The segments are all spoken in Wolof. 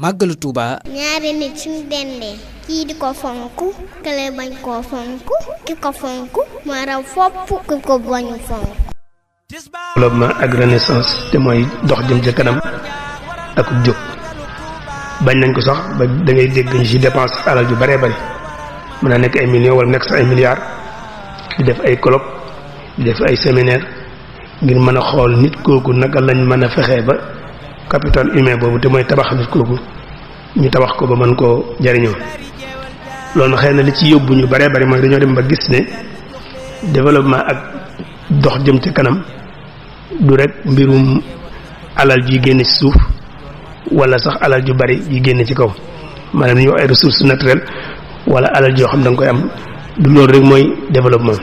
màggalu Touba. ñaari nit suñu dendee kii di ko fonk kële bañ koo fonk ki ko fonk moo raw fopp ki ko bañu fonk. développement ak renaissance te mooy dox jëm ca kanam ak jóg bañ nañ ko sax ba da ngay dégg ñu ci dépense alal ju bëree bëri mën naa nekk ay millions wala nekk sax ay milliards di def ay colloque di def ay séminaire ngir mën a xool nit kooku naka lañ mën a fexee ba capital humain boobu te mooy tabax nit kooku ñu tabax ko ba mën koo jariñoo loolu xëy na li ci yóbbu ñu bëree bëri mooy dañoo dem ba gis ne développement ak dox jëm ci kanam du rek mbirum alal ji génne ci suuf wala sax alal ju bari ji génne ci kaw maanaam ñu wax ay ressources naturelles wala alal joo xam da nga koy am du loolu rek mooy développement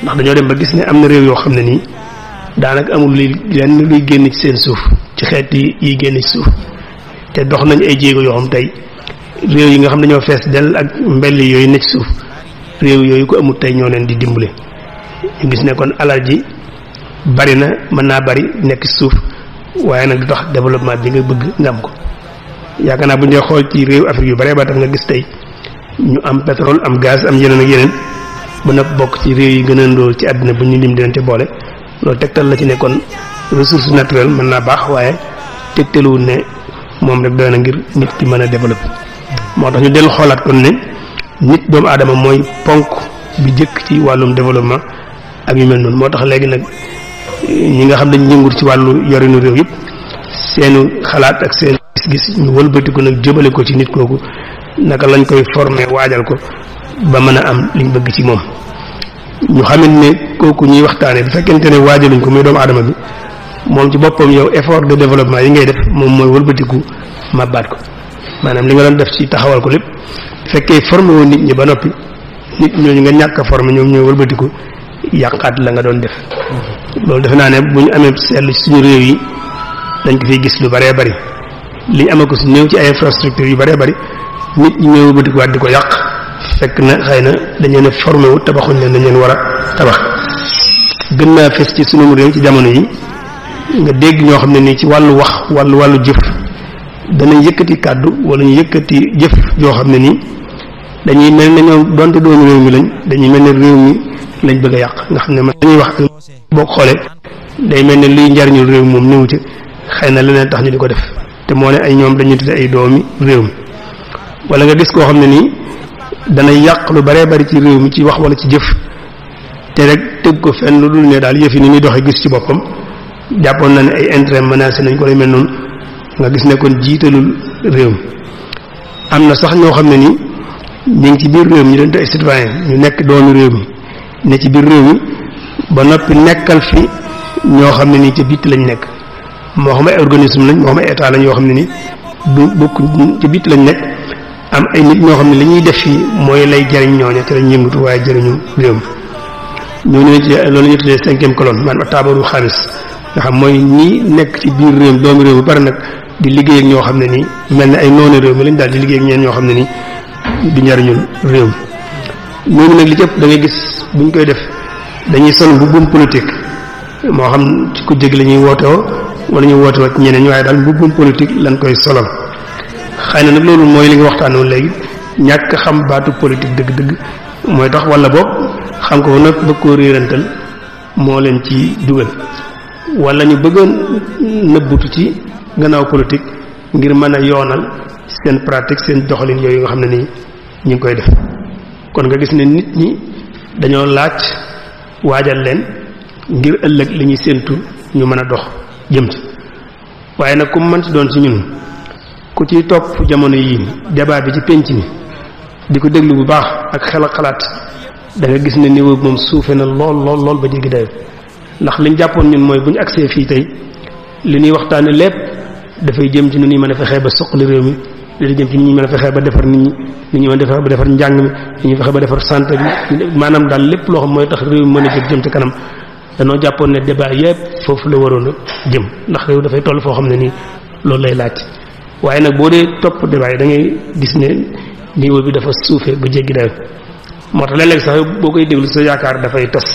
ndax dañoo dem ba gis ne am na réew yoo xam ne nii daanaka amul lenn luy génn ci seen suuf ci xeet yi génn ci suuf te dox nañ ay jéego yoo xam tey réew yi nga xam dañoo fees dell ak mbell yooyu nekk ci suuf réew yooyu ko amul tey ñoo leen di dimbale ñu gis ne kon alal ji bari na mën naa bari nekk ci suuf waaye nag du tax développement bi nga bëgg nga am ko yaakaar naa bu ñu xool ci réew Afrique yu bare ba tax nga gis tey ñu am pétrole am gaz am yeneen ak yeneen ba nag bokk ci réew yi gën a ndóol ci àddina bu ñu lim di leen ci boole loolu tegtal la ci ne kon ressource naturelle mën naa baax waaye tegtaluwul ne moom rek doy na ngir nit ki mën a développer moo tax ñu dellu xoolaat kon ne nit doomu aadama mooy ponk bi jëkk ci wàllum développement ak yu mel noonu moo tax léegi nag ñi nga xam dañ yëngut ci wàllu yorinu réew yëpp seenu xalaat ak seen gis-gis ñu wëlbatiku nag jëmale ko ci nit kooku naka lañ koy former waajal ko ba mën a am liñ bëgg ci moom ñu xamit ne kooku ñuy waxtaanee bu fekkente ne waajaluñ ko muy doomu aadama bi moom ci boppam yow effort de développement yi ngay def moom mooy wëlbatiku mabbaat ko maanaam li nga doon def ci taxawal ko lépp fekkee formé woon nit ñi ba noppi nit ñooñu nga ñàkk a formé ñoom ñooy wëlbatiku yàqaat la nga doon def loolu defe naa ne bu ñu amee seetlu ci suñu réew yi dañ ko fiy gis lu bëree bëri li ñu amee ko si néew ci ay infrastructure yu bëree bëri nit ñi ñooy wëlbatikuwaat di ko yàq fekk na xëy na dañ leen a formé wu tabaxuñ leen dañ leen war a tabax gën naa fes ci sunu réew ci jamono yi nga dégg ñoo xam ne nii ci wàllu wax wàllu jëf danañ yëkkati kàddu wala ñu yëkkati jëf yoo xam ne nii dañuy mel ne ñoom donte doomu réew mi lañ dañuy mel ne réew mi lañ bëgg a yàq nga xam ne man dañuy wax boo xoolee day mel ne luy njariñul réew moom néew ci xëy na leneen tax ñu di ko def te moo ne ay ñoom dañuy tudde ay doomi réew mi wala nga gis koo xam ne nii danay yàq lu baree bari ci réew mi ci wax wala ci jëf te rek tëgg ko fenn lu dul ne daal yëf yi ni muy doxee gis ci boppam jàppoon na ne ay intérêt menacé nañ ko lay mel noonu nga gis ne kon jiitalul réew mi am na sax ñoo xam ne nii ñu ngi ci biir réew mi ñu doon ay citoyen ñu nekk doomi réew mi ne ci biir réew mi ba noppi nekkal fi ñoo xam ne nii ca bitt lañ nekk moo xam ay organisme lañ moo xam ay état lañ yoo xam ne nii du bokk ca bitt lañ nekk am ay nit ñoo xam ne li ñuy def fii mooy lay jariñ ñooña ci lañ yëngatu waaye jëriñu réew mi ñooñu ne ci loolu ñu tuddee cinquième colonne maanaam taabaru xaalis nga xam mooy ñi nekk ci biir réew mi doomi réew mi bari nag di liggéey ak ñoo xam ne nii mel ne ay noonu réew mi lañ daal di liggéey ak ñeen ñoo xam ne nii du njariñul réew mi ñooñu nag li ci ëpp da ngay gis buñ koy def dañuy sol mbubbum politique moo xam ci ku jég la ñuy wootewoo wala ñuy wootewoo ci ñeneen ñi waaye daal mbubbum politique lañ koy solal xëy na nag loolu mooy li nga waxtaanoo léegi ñàkk xam baatu politique dëgg-dëgg mooy tax wala boog xam ko ba nag bëgg koo réerantal moo leen ci dugal wala ñu bëggoon nëbbutu ci gannaaw politique ngir mën a yoonal seen pratique seen doxalin yooyu nga xam ne nii ñu ngi koy def kon nga gis ne nit ñi dañoo laaj waajal leen ngir ëllëg li ñuy séentu ñu mën a dox jëm ci waaye nag ku mën ci doon ci ñun ku ciy topp jamono yii débat bi ci penc mi di ko déglu bu baax ak xel ak xalaat da nga gis ne niveau bi moom suufe na lool ba jéggi dayo ndax liñ jàppoon ñun mooy bu ñu agsee fii tey li ñuy waxtaane lépp dafay jëm ci nu ñuy mën a fexee ba soqali réew mi li jëm ci ni ñuy mën a fexee ba defar nit ñi ni ñuy mën a fexee ba defar njàng mi ni ñuy fexee ba defar santé bi maanaam daal lépp loo xam mooy tax réew mi mën a jëm ci kanam danoo jàppoon ne débat yépp foofu la waroon a jëm ndax réew dafay toll foo xam ne nii loolu lay laaj waaye nag boo dee topp débat yi da ngay gis ne niveau bi dafa suufee ba jéggi dayo moo tax léeg-léeg sax boo koy déglu sa yaakaar dafay tas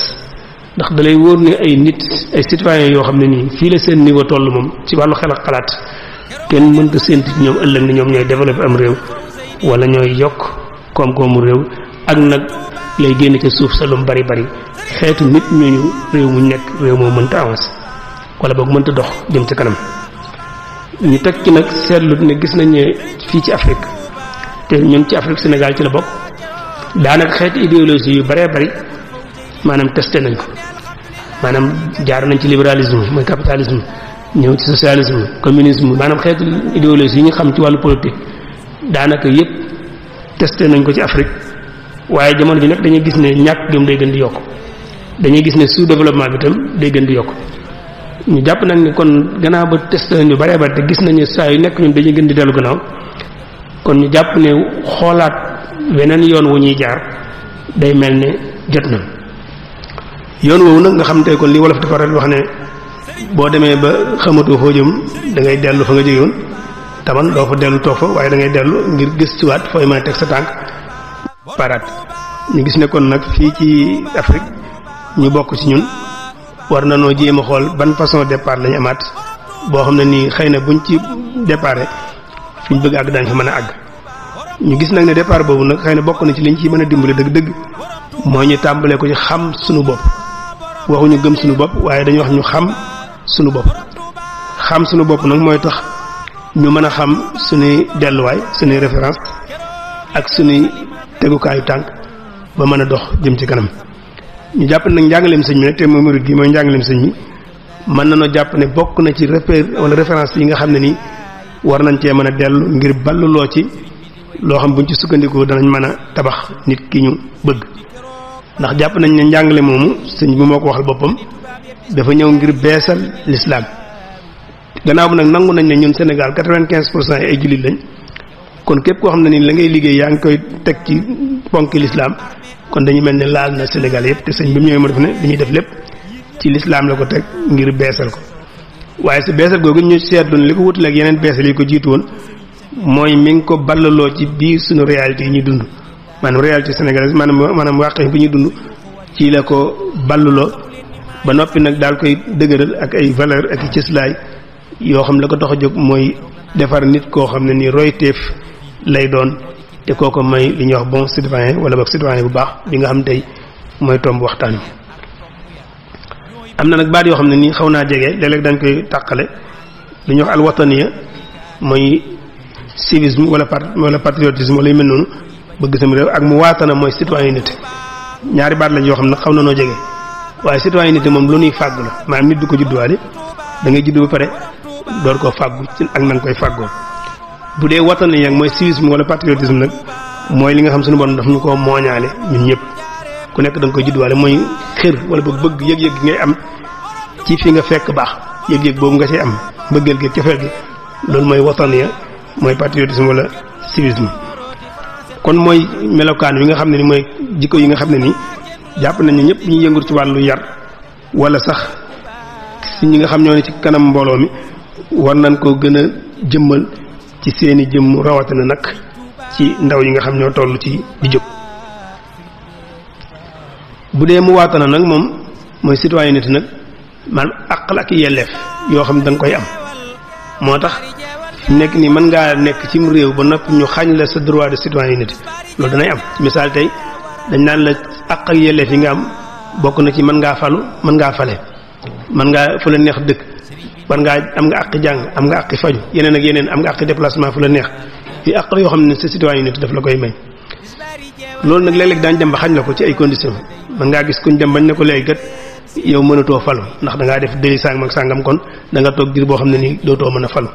ndax dalay wóor ne ay nit ay citoyens yoo xam ne nii fii la seen niveau toll moom ci wàllu xel ak xalaat kenn mënta séntu ci ñoom ëllëg ni ñoom ñooy développer am réew wala ñooy yokk koom-koomu réew ak nag lay génn ca suuf sa lu mu bari bari xeetu nit ñooñu réew mu nekk réew moo mënta avancer wala boog mënta dox jëm ci kanam. ñu teg ci nag seetlu ne gis nañ ne fii ci Afrique te ñun ci Afrique Sénégal ci la bokk daanaka xeeti idéologie yu baree bari maanaam testé nañ ko maanaam jaar nañ ci libéralisme mooy capitalisme ñëw ci socialisme communisme maanaam xeetu idéologie yi ñu xam ci wàllu politique daanaka yépp testé nañ ko ci Afrique waaye jamono ji nag dañuy gis ne ñàkk gëm day gën di yokk dañuy gis ne sous-développement bi tam day gën di yokk ñu jàpp nag ni kon gannaaw ba testé nañ yu baree bari te gis nañu saa yu nekk ñun dañuy gën di dellu gannaaw kon ñu jàpp ne xoolaat weneen yoon wu ñuy jaar day mel ne jot na yoon woowu nag nga xam tey kon li wolof di faral wax ne boo demee ba xamatoo foo jëm da ngay dellu fa nga jógewoon taman doo fa dellu toog fa waaye da ngay dellu ngir gëstuwaat fooy mën a teg sa tànk paraat ñu gis ne kon nag fii ci Afrique ñu bokk ci ñun war na noo jéem a xool ban façon départ lañu amaat boo xam ne nii xëy na buñ ci départ fi ñu bëgg àgg daañu fa mën a àgg ñu gis nag ne départ boobu nag xëy na bokk na ci liñ ci mën a dimbali dëgg-dëgg moo ñu tàmbalee ko ci xam suñu bopp waxuñu gëm suñu bopp waaye dañu wax ñu xam suñu bopp xam suñu bopp nag mooy tax ñu mën a xam suñuy delluwaay suñuy référence ak suñuy tegukaayu tànk ba mën a dox jëm ci kanam ñu jàpp nag njàngaleem sëñ mi nag te mooy murid gi mooy njàngaleem sëñ mi mën nañoo jàpp ne bokk na ci repère wala référence yi nga xam ne nii war nañ cee mën a dellu ngir balluloo ci loo xam buñ ci sukkandikoo danañ mën a tabax nit ki ñu bëgg ndax jàpp nañ ne njàngale moomu sëñ bi moo ko waxal boppam dafa ñëw ngir beesal l'islam gannaaw bi nag nangu nañ ne ñun Sénégal 95% ay jullit lañ kon képp koo xam ne nii la ngay liggéey yaa ngi koy teg ci ponki l'islam kon dañu mel ne laal na Sénégal yëpp te sëñ bi mu ñëwee ma def ne dañuy def lépp ci l'islam la ko teg ngir beesal ko waaye si beesal googu ñu seetlu ne li ko wutaleeg yeneen beesal yi ko jiitu woon mooy mi ngi ko ballaloo ci biir suñu réalité yi ñuy dund maanaam réalité sénégalaise maanaam waaqe bi ñuy dund ci la ko ballaloo ba noppi nag daal koy dëgëral ak ay valeur ak i cëslaay yoo xam la ko tax a jóg mooy defar nit koo xam ne nii royteef lay doon te kooko may li ñuy wax bon citoyen wala boog citoyen bu baax bi nga xam tey mooy tomb waxtaan wi am na nag baat yoo xam ne nii xaw naa jege léeg-léeg dañ koy tàqale li ñuy wax alwataniya mooy civisme wala patriotisme wala yu mel noonu bëgg sam réew ak mu waatana mooy citoyenneté ñaari baat lañ yoo xam ne xaw na noo jege waaye citoyenneté moom lu nuy fàggu la maanaam nit du ko judduwaale da ngay juddu ba pare door koo fàggu ci ak na nga koy fàggoo bu dee wataniya mooy civisme wala patriotisme nag mooy li nga xam suñu borom daf ñu koo mooñaale ñun ñëpp ku nekk da nga koy judduwaale mooy xër wala boog bëgg yëg-yëg gi ngay am ci fi nga fekk baax yëg-yëg boobu nga ci am mbëggeel gi cofeel gi loolu mooy wataniya mooy patriotisme wala civisme kon mooy melokaan wi nga xam ne ni mooy jikko yi nga xam ne ni jàpp nañ ne ñëpp ñu yëngu ci wàllu yar wala sax si ñi nga xam ñoo ne ci kanam mbooloo mi war nañ koo gën a jëmmal ci seeni jëmm rawatina nag ci ndaw yi nga xam ñoo toll ci di jóg bu dee mu waatana nag moom mooy citoyenneté nag maanaam àq ak yelleef yoo xam da nga koy am moo tax nekk nii mën ngaa nekk ci réew ba noppi ñu xañ la sa droit de citoyenneté loolu danay am misaal tey dañ naan la àq ak yelleef yi nga am bokk na ci mën ngaa falu mën ngaa fale mën ngaa fu la neex dëkk war ngaa am nga àq jàng am nga àq faju yeneen ak yeneen am nga àq déplacement fu la neex yi àq yoo xam ne sa citoyenneté daf la koy may loolu nag léeg-léeg daañu dem ba xañ la ko ci ay conditions mën ngaa gis kuñ dem bañ ne ko léegi kat yow mënatoo falu ndax da ngaa def déli sàngam ak sàngam kon da nga toog diir boo xam ne nii dootoo mën a falu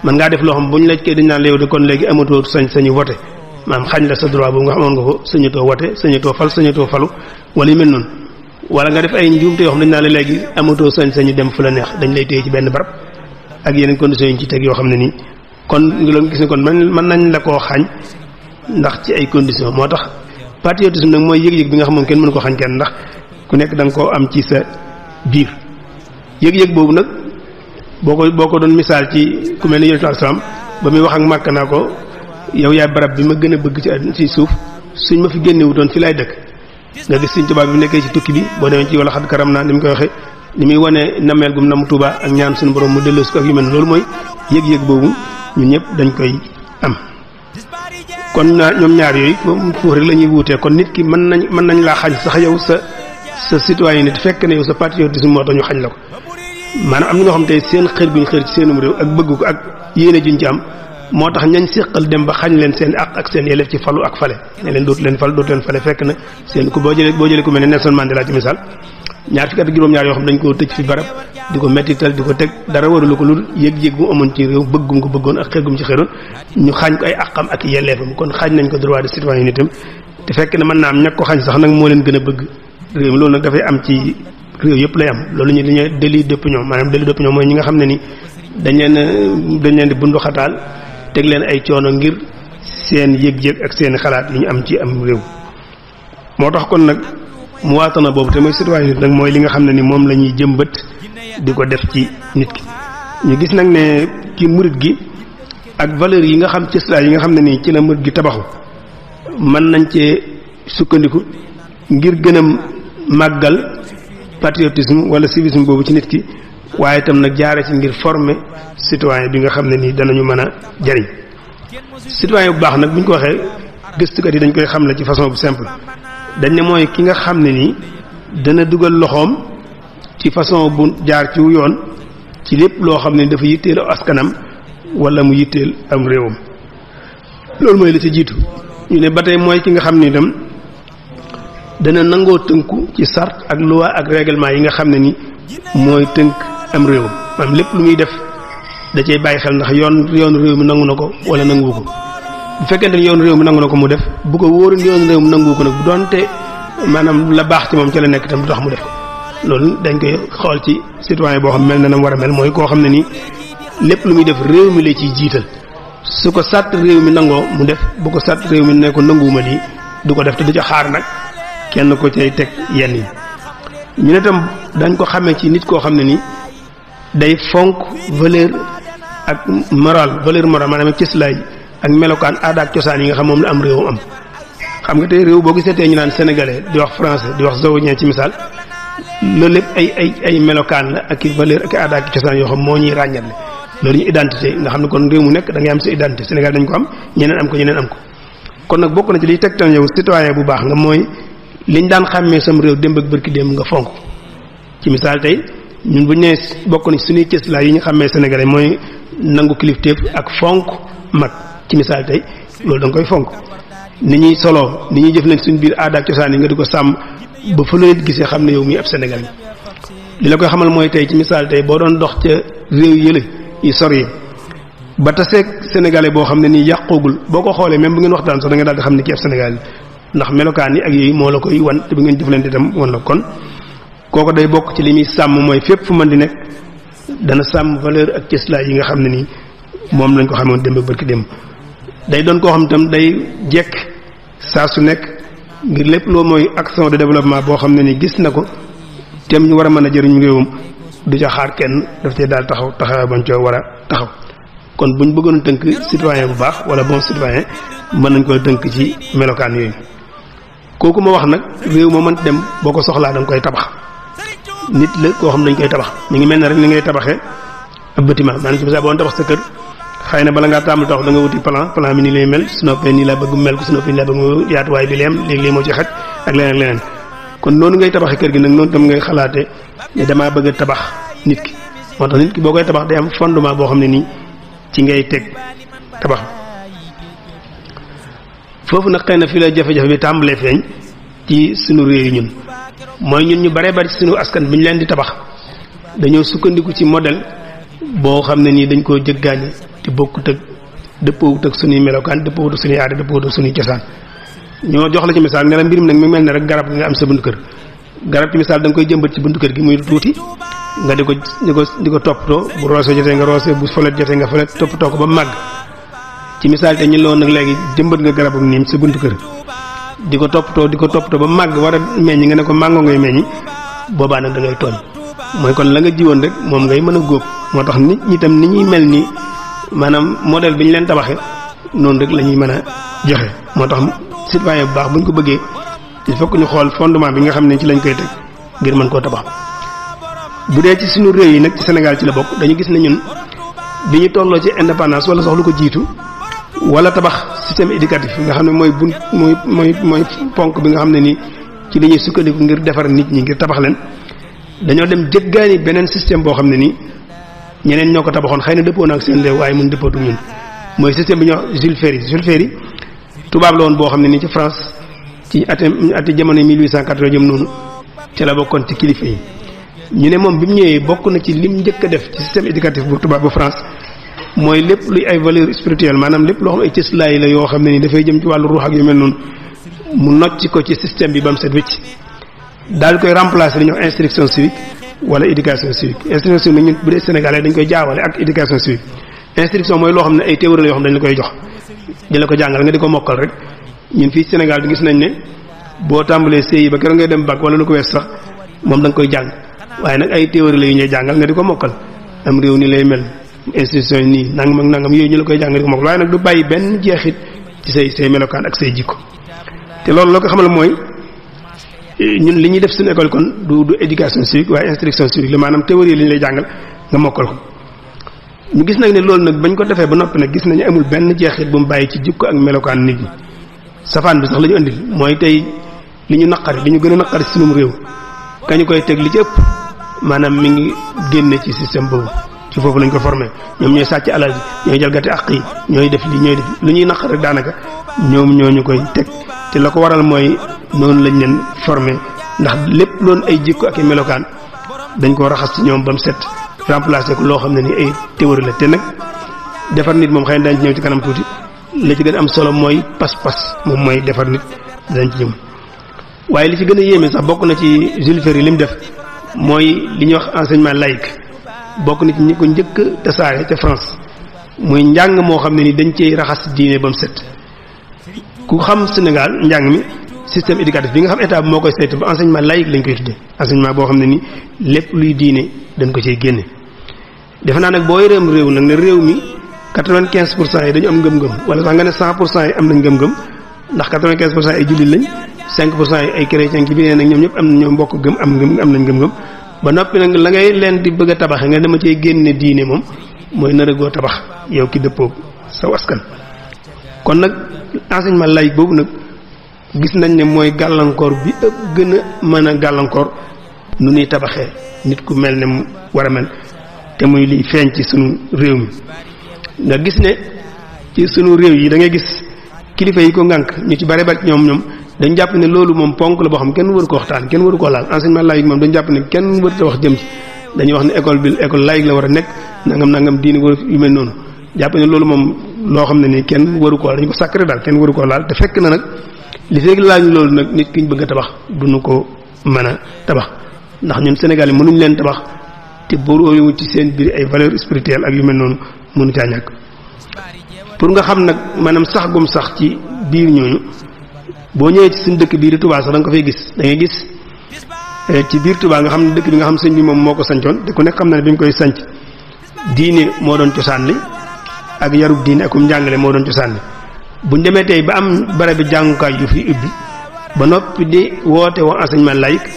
mën ngaa def loo xam bu ñu la kay dañ naan la yow de kon léegi amatoo sañu voté maanaam xañ la sa droit boobu nga xamoon nga ko sañatoo voté sañatoo falu wala yu mel noonu wala nga def ay njuumte yoo xam dañ naan la léegi amatoo sañu dem fu la neex dañ lay téye ci benn barab ak yeneen conditions yi ñu ci teg yoo xam ne nii kon loolu gis ne kon mën nañ la koo xañ ndax ci ay conditions moo tax patriotisme nag mooy yëg-yëg bi nga xam moom kenn mënu ko xañ kenn ndax ku nekk da nga koo am ci sa biir yëg-yëg boobu nag boo ko doon misaal ci ku mel ni yonent salaam ba muy wax ak Màkka naa ko yow yaay barab bi ma gën a bëgg ci suuf suñ ma fi génne wutoon fi laay dëkk nga gis Sëriñ Tuubaa bi nekkee ci tukki bi boo demee ci wala xad karam naa ni mu koy waxee li muy wane nameel gum nam Tuuba ak ñaan suñu borom mu delloosi ko ak yu mel loolu mooy yëg-yëg boobu ñun ñëpp dañ koy am. kon ñoom ñaar yooyu foofu rek la ñuy wuutee kon nit ki mën nañ laa xañ sax yow sa citoyenneté fekk ne yow sa patriotisme moo tax ñu xañ la ko maanaam am na ñoo xam tey seen xër guñ xër ci seenum réew ak bëgg ko ak yéene juñ ci am moo tax ñañ séqal dem ba xañ leen seen ak seen yelleef ci falu ak fale ne leen dootu leen fale fekk na seen ku boo jëlee ku mel ne Nelson Mandela ci misaal ñaar fukki at ak juróom-ñaar yoo xam dañ koo tëj fi barab di ko mettital di ko teg dara waralu ko lu yëg-yëg bu amoon ci réew bëggum ko bëggoon ak xërgum ci xëroon ñu xañ ko ay àqam ak yelleefam kon xañ nañ ko droit de citoyenneté itam te fekk na mën naa am ñag ko xañ sax nag moo leen gën a bëgg réew mi loolu nag dafay am ci réew yëpp lay am loolu ñu li ñuy délit d'opinion maanaam délit d'opinion mooy ñi nga xam ne ni dañ leen di bundu xataal teg leen ay coono ngir seen yëg-yëg ak seen xalaat yi ñu am ci am réew moo tax kon nag mu waatana boobu te mooy citoyenneté nag mooy li nga xam ne ni moom la ñuy jëmbat di ko def ci nit ki ñu gis nag ne ci murit gi ak valeurs yi nga xam cëslaay yi nga xam ne nii ci la murit gi tabaxu mën nañ cee sukkandiku ngir gën a màggal patriotisme wala civisme boobu ci nit ki waaye itam nag jaare ci ngir former citoyen bi nga xam ne nii danañu mën a jariñ citoyen bu baax nag bu ñu ko waxee gëstukat yi dañ koy xam la ci façon bu simple dañ ne mooy ki nga xam ne nii dana dugal loxoom ci façon bu jaar ci yoon ci lépp loo xam ne dafa yitteel askanam wala mu yitteel am réewam loolu mooy la ci jiitu ñu ne ba tey mooy ki nga xam ne itam dana nangoo tënku ci sart ak loi ak règlement yi nga xam ne ni mooy tënk am réewam maanaam lépp lu muy def da cay bàyyi xel ndax yoon réew mi nangu na ko wala nanguwu ko bu fekkente ne yoon réew mi nangu na ko mu def bu ko wóoroon yoon réew mi nanguwu ko nag bu doonte maanaam la baax ci moom ca la nekk itam du tax mu def ko loolu dañ koy xool ci citoyen boo xam mel na nam war a mel mooy koo xam ne nii lépp lu muy def réew mi la ciy jiital su ko sàtt réew mi nangoo mu def bu ko sàtt réew mi ne ko nanguwuma lii du ko def te du ca xaar nag kenn ko cay teg yenn yi ñu ne tam dañ ko xamee ci nit koo xam ne nii day fonk valeur ak valeur morale maanaam cëslaay ak melokaan aada ak cosaan yi nga xam moom la am réewam am xam nga tey réew boo gisee tey ñu naan sénégalais di wax français di wax zawñee ci misaal loolu lépp ay melokaan la ak i valeur ak i aada ak cosaan yoo xam moo ñuy ràññale loolu ñu identité nga xam ne kon réew mu nekk da ngay am sa identité Sénégal dañ ko am ñeneen am ko kon nag bokk na ci liy tegtal yow citoyen bu baax nga mooy liñ daan xàmmee sam réew démb ak bërki démb nga fonk ci misaal tey ñun bu ñu nee bokk na ci suñuy cëslaay yi ñu xàmmee sénégalais mooy nangu kilifteef ak fonk mag ci misaal tey loolu da nga koy fonk ni ñuy soloo ni ñuy jëflante suñu biir aada ak cosaan yi nga di ko sàmm ba fa la gisee xam ne yow mii ab sénégalais li la koy xamal mooy tey ci misaal tey boo doon dox ca réew yële yi sori yi ba taseeg sénégalais boo xam ne nii yàqoogul boo ko xoolee même bu ngeen waxtaan sax da nga daal di xam ne kii ab sénégalais ndax melokaan yi ak yooyu moo la koy wan te bu ngeen jëflante itam wan la kon kooku day bokk ci li muy sàmm mooy fépp fu mën di nekk dana sàmm valeur ak cëslaay yi nga xam ne nii moom lañ ko xamoon démb barki démb day doon koo xam itam day jekk saa su nekk ngir lépp loo mooy action de développement boo xam ne nii gis na ko tem ñu war a mën a jëriñ réewam du ca xaar kenn daf cee daal taxaw bañ coo war a taxaw kon buñ bëggoon tënk citoyen bu baax wala bon citoyen mën nañ koy tënk ci melokaan yooyu kooku ma wax nag réew moo mën dem boo ko soxlaa da nga koy tabax nit la koo xam dañ koy tabax mi ngi mel ne rek ni ngay tabaxee ab bâtiment maanaam ci misaal boo tabax sa kër xëy na bala ngaa tàmbali tax da nga wuti plan bi nii lay mel su noppee nii laa bëgg mel ko su noppee nii laa bëgg mu yaatuwaay bi leem léegi lii moo ci xaj ak leneen kon noonu ngay tabaxee kër gi nag noonu tam ngay xalaate ne damaa bëgg a tabax nit ki moo tax nit ki boo koy tabax day am fondement boo xam ne nii ci ngay teg tabax foofu nag xëy na fii la jafe-jafe bi tàmbalee feeñ ci sunu réew yi ñun mooy ñun ñu bare bari ci sunu askan bi ñu leen di tabax dañoo sukkandiku ci modèle boo xam ne nii dañ koo jëggaani te bokkut ak dëppoowut ak sunuy melokaan dëppoowut ak sunuy aada dëppoowut ak sunuy cosaan ñoo jox la ci misaal ne la mbir mi nag mi mel ne rek garab nga am sa buntu kër garab ci misaal da nga koy jëmbat ci buntu kër gi muy tuuti nga di ko toppatoo bu roose jotee nga roose bu folet jotee nga folet toppatoo ko ba màgg ci misaal te ñu loon nag léegi jëmbat nga garabam niim sa buntu kër di ko toppatoo ba màgg war a meññ nga ne ko màngoo ngay meññi boobaa nag da ngay tooñ mooy kon la nga jiwoon rek moom ngay mën a góob moo tax nit ñi tam ni ñuy mel ni maanaam modèle bi ñu leen tabaxee noonu rek la ñuy mën a joxe moo tax citoyen bu baax bu ñu ko bëggee il faut que ñu xool fondement bi nga xam ne ci lañ koy teg ngir mën koo tabax bu dee ci suñu réew yi nag ci Sénégal ci la bokk dañu gis ne ñun bi ñu tolloo ci indépendance wala sax lu ko jiitu wala tabax système éducatif nga xam ne mooy ponk bi nga xam ne nii ci dañuy sukkandiku ngir defar nit ñi ngir tabax leen dañoo dem jëggaani beneen système boo xam ne nii ñeneen ñoo ko tabaxoon xëy na dëppoo na ak seen réew waaye mun dëppootu ñun mooy système bi ñuy wax Jules Ferry tubaab la woon boo xam ne nii ci France ci ati jamono 1880 jëm noonu ci la bokkoon ci kilifa yi ñu ne moom bi mu ñëwee bokk na ci lim njëkk a def ci système éducatif bu tubaab bu France mooy lépp luy ay valeurs spirituelles maanaam lépp loo xam ay cëslaay la yoo xam ne ni dafay jëm ci wàllu ruux ak yu mel noonu mu nocc ko ci système bi ba mu set wécc daal koy remplacer li ñuy wax instruction civique wala éducation civique instruction civique ñun bu dee Sénégalais dañ koy jaawale ak éducation civique instruction mooy loo xam ne ay théorie la yoo xam ne dañ la koy jox di la ko jàngal nga di ko mokkal rek ñun fii Sénégal bi gis nañ ne boo tàmbalee CI ba keroog ngay dem bac wala lu ko wees sax moom da nga koy jàng waaye nag ay théorie la yu ñuy jàngal nga di ko mokkal am réew ni lay mel institution yi nii nangam ak nangam yooyu ñu la koy jàng nga di ko mokkal waaye nag du bàyyi benn jeexit ci say melokaan ak say jikko te loolu loo ko xamal mooy ñun li ñuy def suñu école kon du éducation civique waaye instruction civique la maanaam théorie li ñu lay jàngal nga mokkal ko ñu gis nag ne loolu nag bañ ko defee ba noppi nag gis nañu amul benn jeexit bu mu bàyyi ci jikko ak melokaan nit ñi safaan bi sax la ñu andil mooy tey li ñu naqari li ñu gën a naqari ci sunum réew kañu koy teg li ci ëpp maanaam mi ngi génne ci système boobu ci foofu lañ ko formé ñoom ñooy sàcc alal ji ñooy jalgati àq yi ñooy def li ñooy def lu ñuy naqar rek daanaka ñoom ñoo ñu koy teg te la ko waral mooy noonu lañ leen formé ndax lépp loon ay jikko ak i melokaan dañ ko raxas ci ñoom ba mu set remplacé ko loo xam ne ni ay théorie la te nag defar nit moom xëy na dañ ci ñëw ci kanam tuuti la ci gën a am solo mooy pas-pas moom mooy defar nit dañ ci ñëw waaye li ci gën a yéeme sax bokk na ci Jules Ferry li mu def mooy li ñuy wax enseignement laïque bokk na ci ñi ko njëkk a tasaare ca France muy njàng moo xam ne ni dañ cey raxas diine ba mu set ku xam Sénégal njàng mi système éducatif bi nga xam état bi moo koy saytu ba enseignement laïque lañ koy tuddee enseignement boo xam ne ni lépp luy diine dañ ko cey génne defe naa nag boo yoreem réew nag ne réew mi 95% yi dañu am ngëm-ngëm wala sax nga ne 100% yi am nañ ngëm-ngëm ndax 95% ay jullit lañ 5% yi ay chrétien ki bi nee nag ñoom ñëpp am na ñoo mbokk gëm am nañ ngëm-ngëm ba noppi nag la ngay leen di bëgg a tabaxe nga dama cey génne diine moom mooy nar a goo tabax yow ki dëppoo sa askan kon nag enseignement laïque boobu nag gis nañ ne mooy gàllankoor bi ëpp gën a mën a gàllankoor nu ñuy tabaxee nit ku mel ne mu war a mel te muy liy feeñ ci sunu réew mi nga gis ne ci sunu réew yi da ngay gis kilifa yi ko ngànk ñu ci bare bari ñoom dañ jàpp ne loolu moom ponk la boo xam kenn waru ko waxtaan kenn waru koo laal enseignement laïque moom dañ jàpp ne kenn waru ta wax jëm ci dañuy wax ne école laïque la war a nekk nangam diine war yu mel noonu jàpp ne loolu moom loo xam ne ni kenn waru koo dañu ko sacré daal kenn waru koo laal te fekk na nag li fekk laaj loolu nag nit ki ñu bëgg a tabax duñu ko mën a tabax ndax ñun Sénégal yi mënuñ leen tabax te boróowu ci seen biir ay valeurs spirituelles ak yu mel noonu mënu caa ñàkk pour nga xam nag maanaam sax gum sax ci biir ñooñu boo ñëwee ci suñu dëkk biir Touba sax da nga ko fay gis da ngay gis ci biir Touba nga xam ne dëkk bi nga xam sëñ bi moom moo ko sancoon te ku nekk xam na ne bi mu koy sanc diine moo doon cosaan li ak yarub diine akum njàngale moo doon cosaan li buñ demee tey ba am bare bi jàngukaay yu fi ubbi ba noppi di woote woo enseignement laïque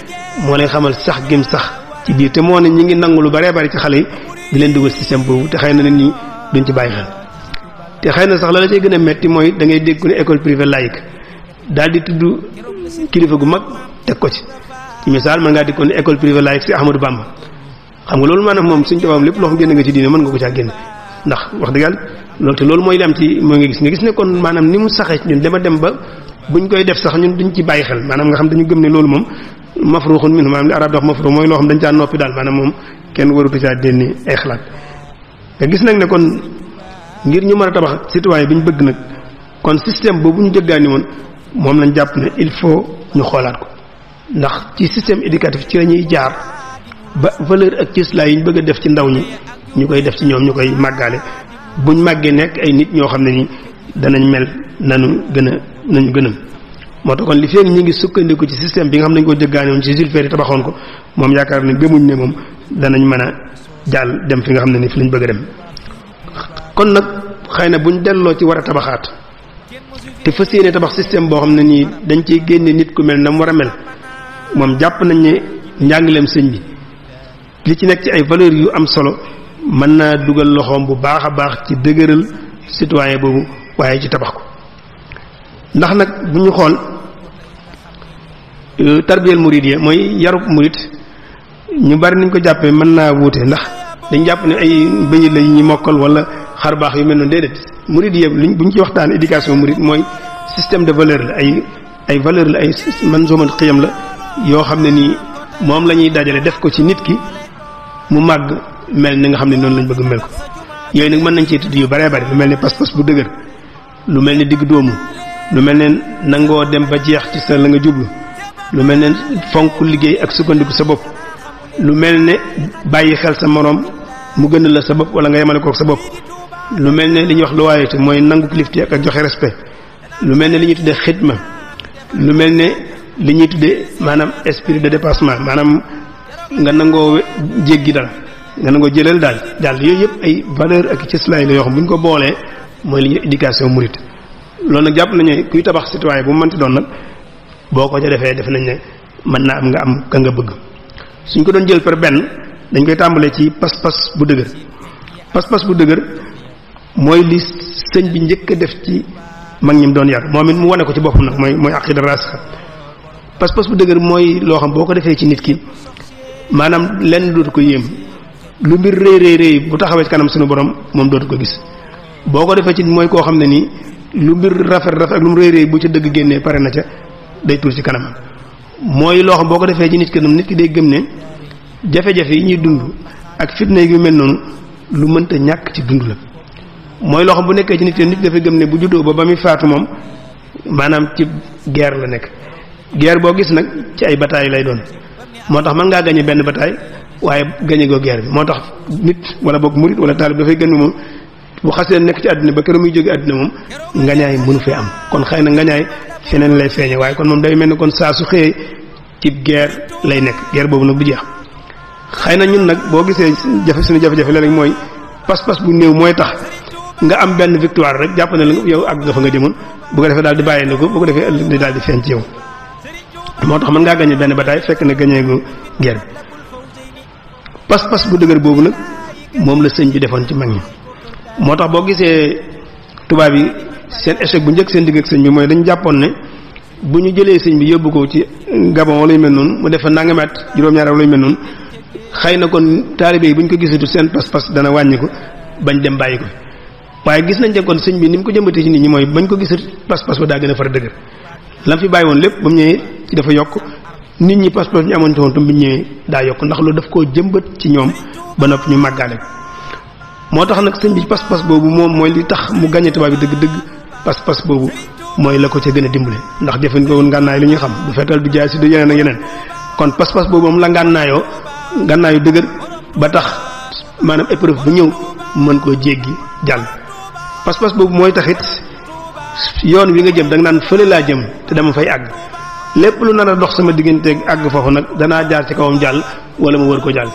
moo lay xamal sax gim sax ci biir te moo ne ñi ngi nangu lu baree bari ci xale yi di leen dugal système boobu te xëy na nit ñi duñ ci bàyyi xel te xëy na sax la cay gën a metti mooy da ngay dégg ne école privée laïque daal di tudd kilifa gu mag teg ko ci misaal mën ngaa di ko ne école privée laïque si Ahmadou Bamba xam nga loolu maanaam moom suñ tubaab lépp loo xam génn nga ci diine mën nga ko caa génn ndax wax dëgg yàlla loolu te loolu mooy li am ci moo nga gis ne kon maanaam ni mu saxee ci ñun dama dem ba buñ koy def sax ñun duñ ci bàyyi xel maanaam nga xam dañu gëm ne loolu moom mafruxun minhu maanaam li arab dox mafruux mooy loo xam dañ caa noppi daal maanaam moom kenn warutu caa dénni ay xalaat nga gis nag ne kon ngir ñu mën a tabax citoyen bi ñu bëgg nag kon système boobu ñu jëggaani woon moom lañ jàpp ne il faut ñu xoolaat ko ndax ci système éducatif ci la ñuy jaar ba valeur ak cëslaay yi ñu bëgg a def ci ndaw ñi ñu koy def ci ñoom ñu koy màggaale buñ màggee nekk ay nit ñoo xam ne ni danañ mel nañu gënam moo tax kon li feeg ñi ngi sukkandiku ci système bi nga xam ne dañ ko jëggaani woon ci Jules Ferry tabaxoon ko moom yaakaar ne gëmuñ ne moom danañ mën a jàll dem fi nga xam ne ni fi lañ bëgg a dem kon nag xëy na buñ delloo ci war a tabaxaat te fas yéene tabax système boo xam ne nii dañ ciy génne nit ku mel na mu war a mel moom jàpp nañ ne njàngaleem sëñ bi li ci nekk ci ay valeurs yu am solo mën naa dugal loxoom bu baax a baax ci dëgëral citoyen boobu waaye ci tabax ko ndax nag bu ñu xool tarbiyal murid mooy yarub murid ñu bari niñ ko jàppee mën naa wuute ndax dañ jàpp ne ay bëñ la ñuy mokkal wala xar baax yu mel noonu déedéet murid yëpp luñ buñ ci waxtaan éducation murid mooy système de valeur la ay valeur la ay manzuumat xiyam la yoo xam ne nii moom la ñuy dajale def ko ci nit ki mu màgg mel ni nga xam ne noonu lañ bëgg mel ko yooyu nag mën nañ cee tudd yu baree bari lu mel ni pas-pas bu dëgër lu mel ni digg dóomu lu mel ne nangoo dem ba jeex ci sa la nga jublu lu mel ne fonk liggéey ak sukkandiku sa bopp lu mel ne bàyyi xel sa moroom mu gën la sa bopp wala nga yemale kook sa bopp lu mel ne li ñuy wax loyauté mooy nangu kilifteef ak joxe respect lu mel ne li ñuy tuddee xidma lu mel ne li ñuy tuddee maanaam esprit de dépassement maanaam nga nangoo jéggi dal nga nangoo jëlal daal yooyu yëpp ay valeur ak cëslaay la yoo xam bu ñu ko boolee mooy li ñuy éducation mouride loolu nag jàpp nañu kuy tabax citoyen bu mu mënti doon nag boo ko ca defee def nañ ne mën naa am nga am ka nga bëgg suñ ko doon jël par benn dañ koy tàmbalee ci pas-pas bu dëgër pas-pas bu dëgër mooy li sëñ bi njëkk a def ci mag ñi mu doon yar moom it mu wane ko ci boppam nag mooy aqida rasixa pas-pas bu dëgër mooy loo xam boo ko defee ci nit ki maanaam lenn dootu ko yéem lu mbir rëy bu taxawee ci kanam suñu borom moom dootu ko gis boo ko defee ci mooy koo xam ne nii lu mbir rafet ak lu mu rëy bu ca dëgg génnee pare na ca day tuur ci kanam mooy loo xam boo ko defee ci nit ki day gëm ne jafe-jafe yi ñuy dund ak fitna yu mel noonu lu mënta ñàkk ci dund la mooy loo xam bu nekkee ci nit dafay gëm ne bu juddoo ba muy faatu moom maanaam ci guerre la nekk guerre boo gis nag ci ay bataille lay doon moo tax mën ngaa gañe benn bataille waaye gañe goo guerre bi moo tax nit wala boog murit wala taalib dafay gën moom bu xasee nekk ci àddina ba keroog muy jóge àddina moom ngañaay mënu fee am kon xëy na ngañaay feneen lay feeñe waaye kon moom day mel ni kon saa su xëyee ci guerre lay nekk guerre boobu nag du jeex xëy na ñun nag boo gisee suñu jafe-jafe léeg-léeg mooy pas-pas bu néew mooy tax nga am benn victoire rek jàpp ne la yow àgg nga fa nga jëmoon bu ko defee daal di bàyyi na ko bu ko defee ëllëg di daal di feeñ ci yow moo tax mën ngaa gañe benn bataille fekk na gañee gu guerre bi pas-pas bu dëgër boobu nag moom la sëñ bi defoon ci mag ñi moo tax boo gisee tubaab yi seen échec bu njëkk seen digg ak sëñ bi mooy dañu jàppoon ne bu ñu jëlee sëñ bi yóbbu ko ci Gabon wala yu mel noonu mu def fa nangami at juróom-ñaar wala yu mel noonu xëy na kon taalibe yi bu ñu ko gisatu seen pas-pas dana wàññi ko bañ dem bàyyi ko waaye gis nañ ne kon sëñ bi ni mu ko jëmbatee ci nit ñi mooy bañ ko gisatu pas-pas ba daa gën a far dëgër lam fi bàyyi woon lépp ba mu ñëwee ci dafa yokk nit ñi pas-pas ñu amoon ci woon tam bi ñëwee daa yokk ndax loolu daf koo jëmbat ci ñoom ba noppi ñu màggaale moo tax nag sëñ bi pas-pas boobu moom mooy li tax mu gañe tubaab bi dëgg-dëgg pas-pas boobu mooy la ko ca gën a dimbale ndax jëfandikoo woon ngànnaay li ñuy xam du fetal du jaay si du yeneen ak yeneen kon pas-pas boobu moom la ngànnaayu dëgër ba tax maanaam épreuve bu ñëw mën koo jéggi jàll pas-pas boobu mooy taxit yoon wi nga jëm da nga naan fële laa jëm te dama fay àgg lépp lu nar a dox sama digganteeg àgg foofu nag danaa jaar ci kawam jàll wala mu wër ko jàll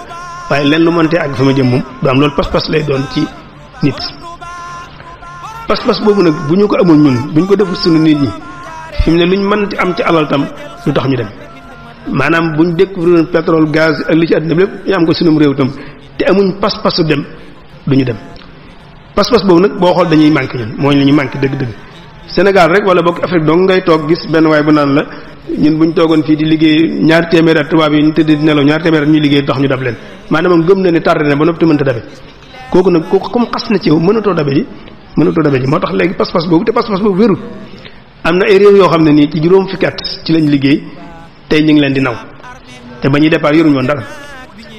waaye leen lu mëntee àgg fa ma jëm moom du am loolu pas-pas lay doon ci nit pas-pas boobu nag bu ñu ko amul ñun bu ñu ko deful suñu nit ñi fi mu ne luñ mën am ci alal tam lu tax ñu dem maanaam buñ découvrir pétrole gaz ak li ci àddina bi lépp ñu am ko sunum réew tam te amuñ pas-pasu dem duñu dem pas-pas boobu nag boo xool dañuy manqué ñun mooy li ñu manqué dëgg-dëgg Sénégal rek wala bokk Afrique donc ngay toog gis benn waay bu naan la ñun buñ toogoon fii di liggéey ñaar téeméer at tubaab yi ñu tëdd di nelaw ñaar téeméer at ñuy liggéey tax ñu dab leen maanaam moom gëm na ne tardé na ba noppi te mënta dabe kooku nag kooku comme xas na ci yow mënatoo dabe ji moo tax léegi pas-pas boobu te pas-pas boobu wérul am na ay réew yoo xam ne nii ci juróom fukki at ci lañ liggéey tey ñu ngi leen di naw te ba ñuy départ yoruñu woon dara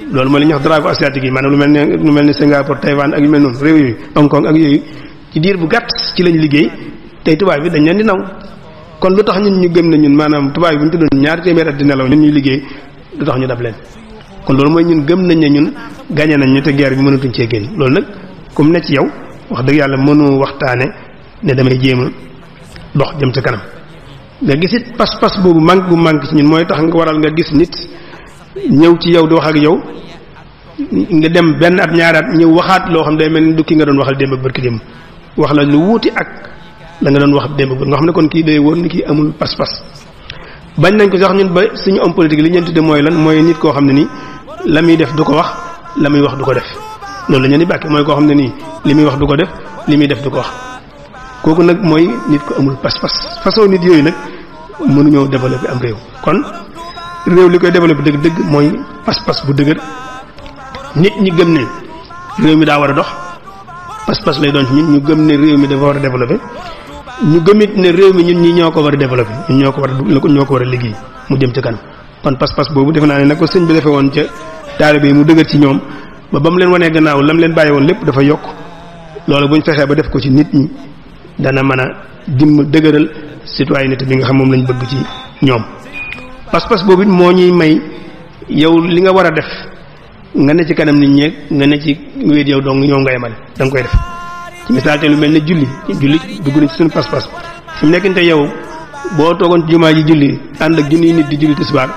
loolu mooy li ñuy wax drapeau asiatique yi maanaam lu mel ne Singapour Taïwan ak yu mel noonu réew yooyu Hong Kong ak yooyu ci diir bu gàtt ci lañ liggéey tey tubaab bi dañ leen di naw kon lu tax ñun ñu gëm ne ñun maanaam tubaab bi bu ñu tuddoon ñaari téeméer at di nelaw ñun ñuy liggéey lu tax ñu dab leen kon loolu mooy ñun gëm nañ ne ñun gagné nañ ñu te guerre bi mënatuñ cee génn loolu nag comme ne ci yow wax dëgg yàlla mënu waxtaane ne damay jéem a dox jëm ca kanam nga gis it pas-pas boobu manque bu manque ci ñun mooy tax nga waral nga gis nit ñëw ci yow di wax ak yow nga dem benn at ñaari at ñëw waxaat loo xam day mel ni du ki nga doon waxal démb ak barki démb wax la lu wuuti ak la nga doon wax démb nga xam ne kon kii day wóor ni kii amul pas-pas bañ nañ ko sax ñun ba suñu homme politique li ñu tudde mooy lan mooy nit koo xam ne nii la muy def du ko wax la muy wax du ko def loolu la ñu di bàkke mooy koo xam ne nii li muy wax du ko def li muy def du ko wax kooku nag mooy nit ko amul pas-pas façon nit yooyu nag mënuñoo développer am réew kon réew li koy développer dëgg-dëgg mooy pas-pas bu dëgër nit ñi gëm ne réew mi daa war a dox pas-pas lay doon ci ñun ñu gëm ne réew mi dafa war a développer ñu gëmit ne réew mi ñun ñi ñoo ko war a développer ñun ñoo ko war a liggéey mu jëm ci kanam kon pas-pas boobu defe naa ne nag ko sëñ bi defee woon ca taalibe yi mu dëgër ci ñoom ba mu leen wanee gannaaw lam leen bàyyi woon lépp dafa yokk loolu buñ fexee ba def ko ci nit ñi dana mën a dëgëral citoyenneté bi nga xam moom lañ bëgg ci ñoom pas-pas boobu it moo ñuy may yow li nga war a def nga ne ci kanam nit ñeeg nga ne ci wéet yow dong ñoo nga yemal da nga koy def ci misaal te lu mel ne julli dugg na ci suñu pas-pas fi mu nekkante yow boo toogoon ci jumaa ji julli ànd ak junniy nit di julli tisbaar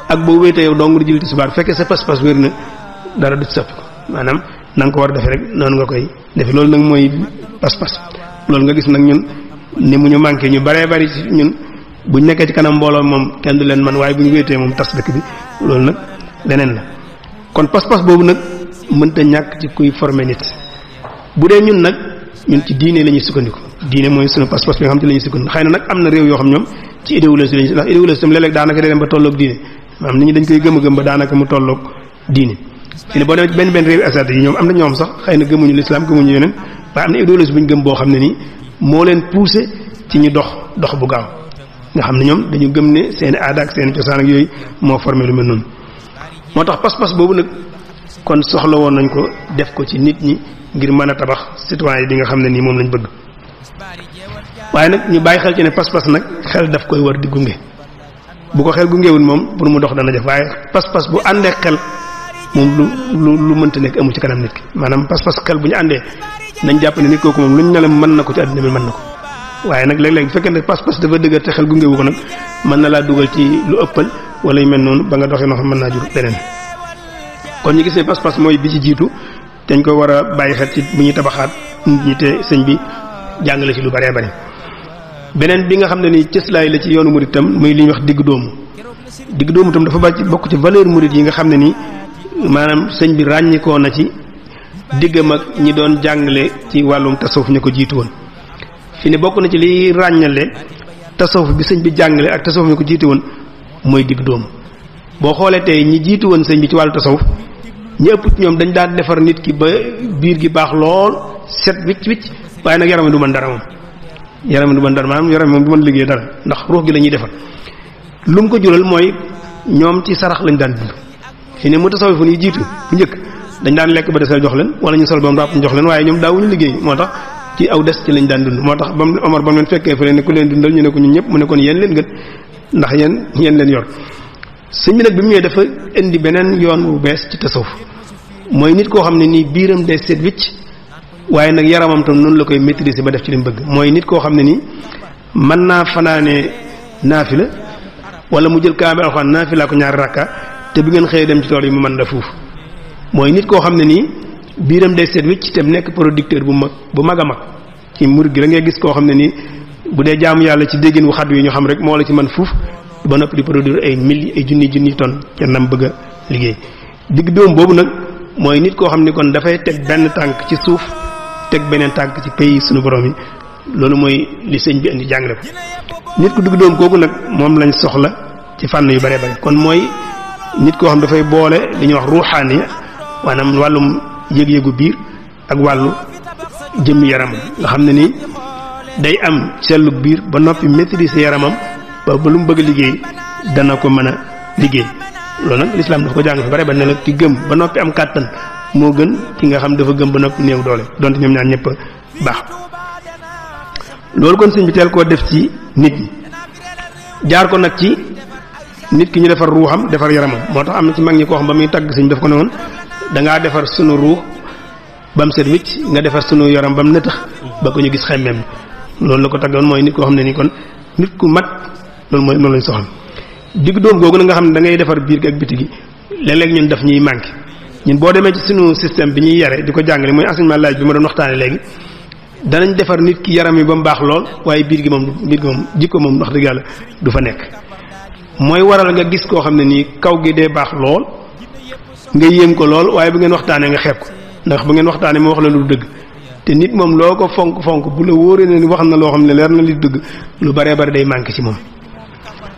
ak boo wéetee yow dong di julli tisbaar fekkee sa pas-pas wér na dara du soppi ko maanaam na nga ko war a defee rek noonu nga koy defe loolu nag mooy pas-pas loolu nga gis nag ñun ni mu ñu manqué ñu baree bari ci ñun buñ nekkee ci kanam mbooloo moom kenn du leen man waaye bu ñu wéetee moom tas dëkk bi loolu nag leneen la kon pas-pas boobu nag mënta ñàkk ci kuy former nit bu dee ñun nag ñun ci diine la ñuy sukkandiku diine mooy sunu pas-pas bi nga xam te la ñuy sukkandiku xëy na nag am na réew yoo xam ñoom ci idéologie lañu ndax idéologie tam léeg-léeg daanaka day dem ba tolloog diine maanaam nit ñi dañ koy gëm a gëm ba daanaka mu tolloog diine fi ne boo demee ci benn réew asiatique yi ñoom am na ñoom sax xëy na gëmuñu l'islam gëmuñu yeneen waaye am na idéologie bu ñu gëm boo xam ne nii moo leen poussé ci ñu dox bu gaaw nga xam ne ñoom dañu gëm ne seen aada ak seen cosaan ak yooyu moo formé lu mel noonu moo tax pas-pas boobu nag kon soxla woon nañ ko def ko ci nit ñi ngir mën a tabax citoyen bi nga xam ne nii moom lañ bëgg waaye nag ñu bàyyi xel ci ne pas-pas nag xel daf koy war di gunge bu ko xel gungewul moom pour mu dox dana def waaye pas-pas bu àndee xel moom lu mënta nekk amu ci kanam nit ki maanaam pas-pas xel bu ñu àndee nañ jàpp ne nit kooku moom lu ñu ne la mën na ko ci àddina bi mën na ko waaye nag léeg-léeg bu fekkee ne pas-pas dafa dëgër te xel gungewu ko nag mën na laa dugal ci lu ëppal wala yu mel noonu ba nga doxee noo xam mën naa jur leneen kon ñu gis ne pas-pas mooy bi ci jiitu dañ ko war a bàyyi xel ci bu ñuy tabaxaat nit ñi te sëñ bi jàngale ci lu bëree bëri beneen bi nga xam ne ni cëslaay la ci yoonu murid tam muy li ñuy wax digg doomu tam dafa bokk ci valeur murid yi nga xam ne ni maanaam sëñ bi ràññikoo na ci diggam ak ñi doon jàngale ci wàllum tasawuf ñu ko jiitu woon fi ne bokk na ci liy ràññale tasawuf bi sëñ bi jàngale ak tasawuf ñu ko jiitu woon mooy digg doomu boo xoolee tey ñi jiitu woon sëñ bi ci wàllu tasawuf ñi ëpp ci ñoom dañ daan defar nit ki ba biir gi baax lool set wicc waaye nag yaram du mën dara moom maanaam yaram moom du mën liggéey dara ndax ruux gi la ñuy defar lu mu ko jural mooy ñoom ci sarax lañ daan dund fi ne mu tasawuf fu ñuy jiitu bu njëkk dañ daan lekk ba desal jox leen wala ñu sol ba mu ràpp jox leen waaye ñoom daawuñu liggéey moo tax ci aw des ci lañ daan dund moo tax bam Omar ba mu leen fekkee fa leen ne ku leen dundal ñu ne ko ñun ñëpp mu ne kon yéen leen gën ndax yéen leen yor sëñ bi nag bi mu ñëwee dafa indi beneen yoon bu bees ci tasawuf mooy nit koo xam ne nii biiram day seet wicc waaye nag yaramam tam noonu la koy maîtriser ba def ci li mu bëgg mooy nit koo xam ne nii mën naa fanaane naafila wala mu jël kaamil alxuraan naafila ko ñaari rakka te bi ngeen xëyee dem ci tool yi mu mën la fuuf mooy nit koo xam ne nii biiram day seet wicc te nekk producteur bu mag a mag ci murid gi la ngay gis koo xam ne nii bu dee jaamu yàlla ci déggin wu xaddu yi ñu xam rek moo la ci mën fuuf ba noppi di produire ay junni tonnes ca nam bëgg a liggéey digg doom boobu nag mooy nit koo xam ne kon dafay teg benn tànk ci suuf teg beneen tànk ci pays suñu borom yi loolu mooy li sëñ bi indi jàngale ko nit ku digg doom kooku nag moom lañ soxla ci fànn yu bare bare kon mooy nit koo xam dafay boole li ñuy wax ruuxaani maanaam wàllum yëg-yëgu biir ak wàllu jëmmi yaramam nga xam ne nii day am sellu biir ba noppi maîtriser yaramam ba lu mu bëgg a liggéey dana ko mën a liggéey loolu nag lislaam dafa ko jàng fi bare ba ne la ki gëm ba noppi am kàttan moo gën ki nga xam dafa gëm ba noppi néew doole donte ñoom ñaar ñëpp baax loolu kon sëñ bi teel koo def ci nit ñi jaar ko nag ci nit ki ñu defar ruuxam defar yaramam moo tax am na ci mag ñi koo xam ba muy tagg sëñ daf ko ne woon dangaa defar sunu ruux ba mu set wicc nga defar sunu yaram ba mu nëtëx ba ko ñu gis xemmeem loolu la ko taggoon mooy nit koo xam ne nii kon nit ku mat loolu lañ soxla digg doom googu na nga xam ne da ngay defar biir gi ak biti gi léeg-léeg ñun daf ñuy manqué ñun boo demee ci sunu système bi ñuy yare di ko jàngale mooy enseignement laaj bi ma doon waxtaane léegi danañ defar nit ki yaram yi ba mu baax lool waaye biir gi moom jikko moom wax dëgg yàlla du fa nekk mooy waral nga gis koo xam ne nii kaw gi dee baax lool nga yéem ko lool waaye bu ngeen waxtaanee nga xeeb ko ndax bu ngeen waxtaanee mu wax la lu dëgg te nit moom loo ko fonk bu la wóoree ne ni wax na loo xam ne leer na li dëgg lu baree bari day manqué ci moom.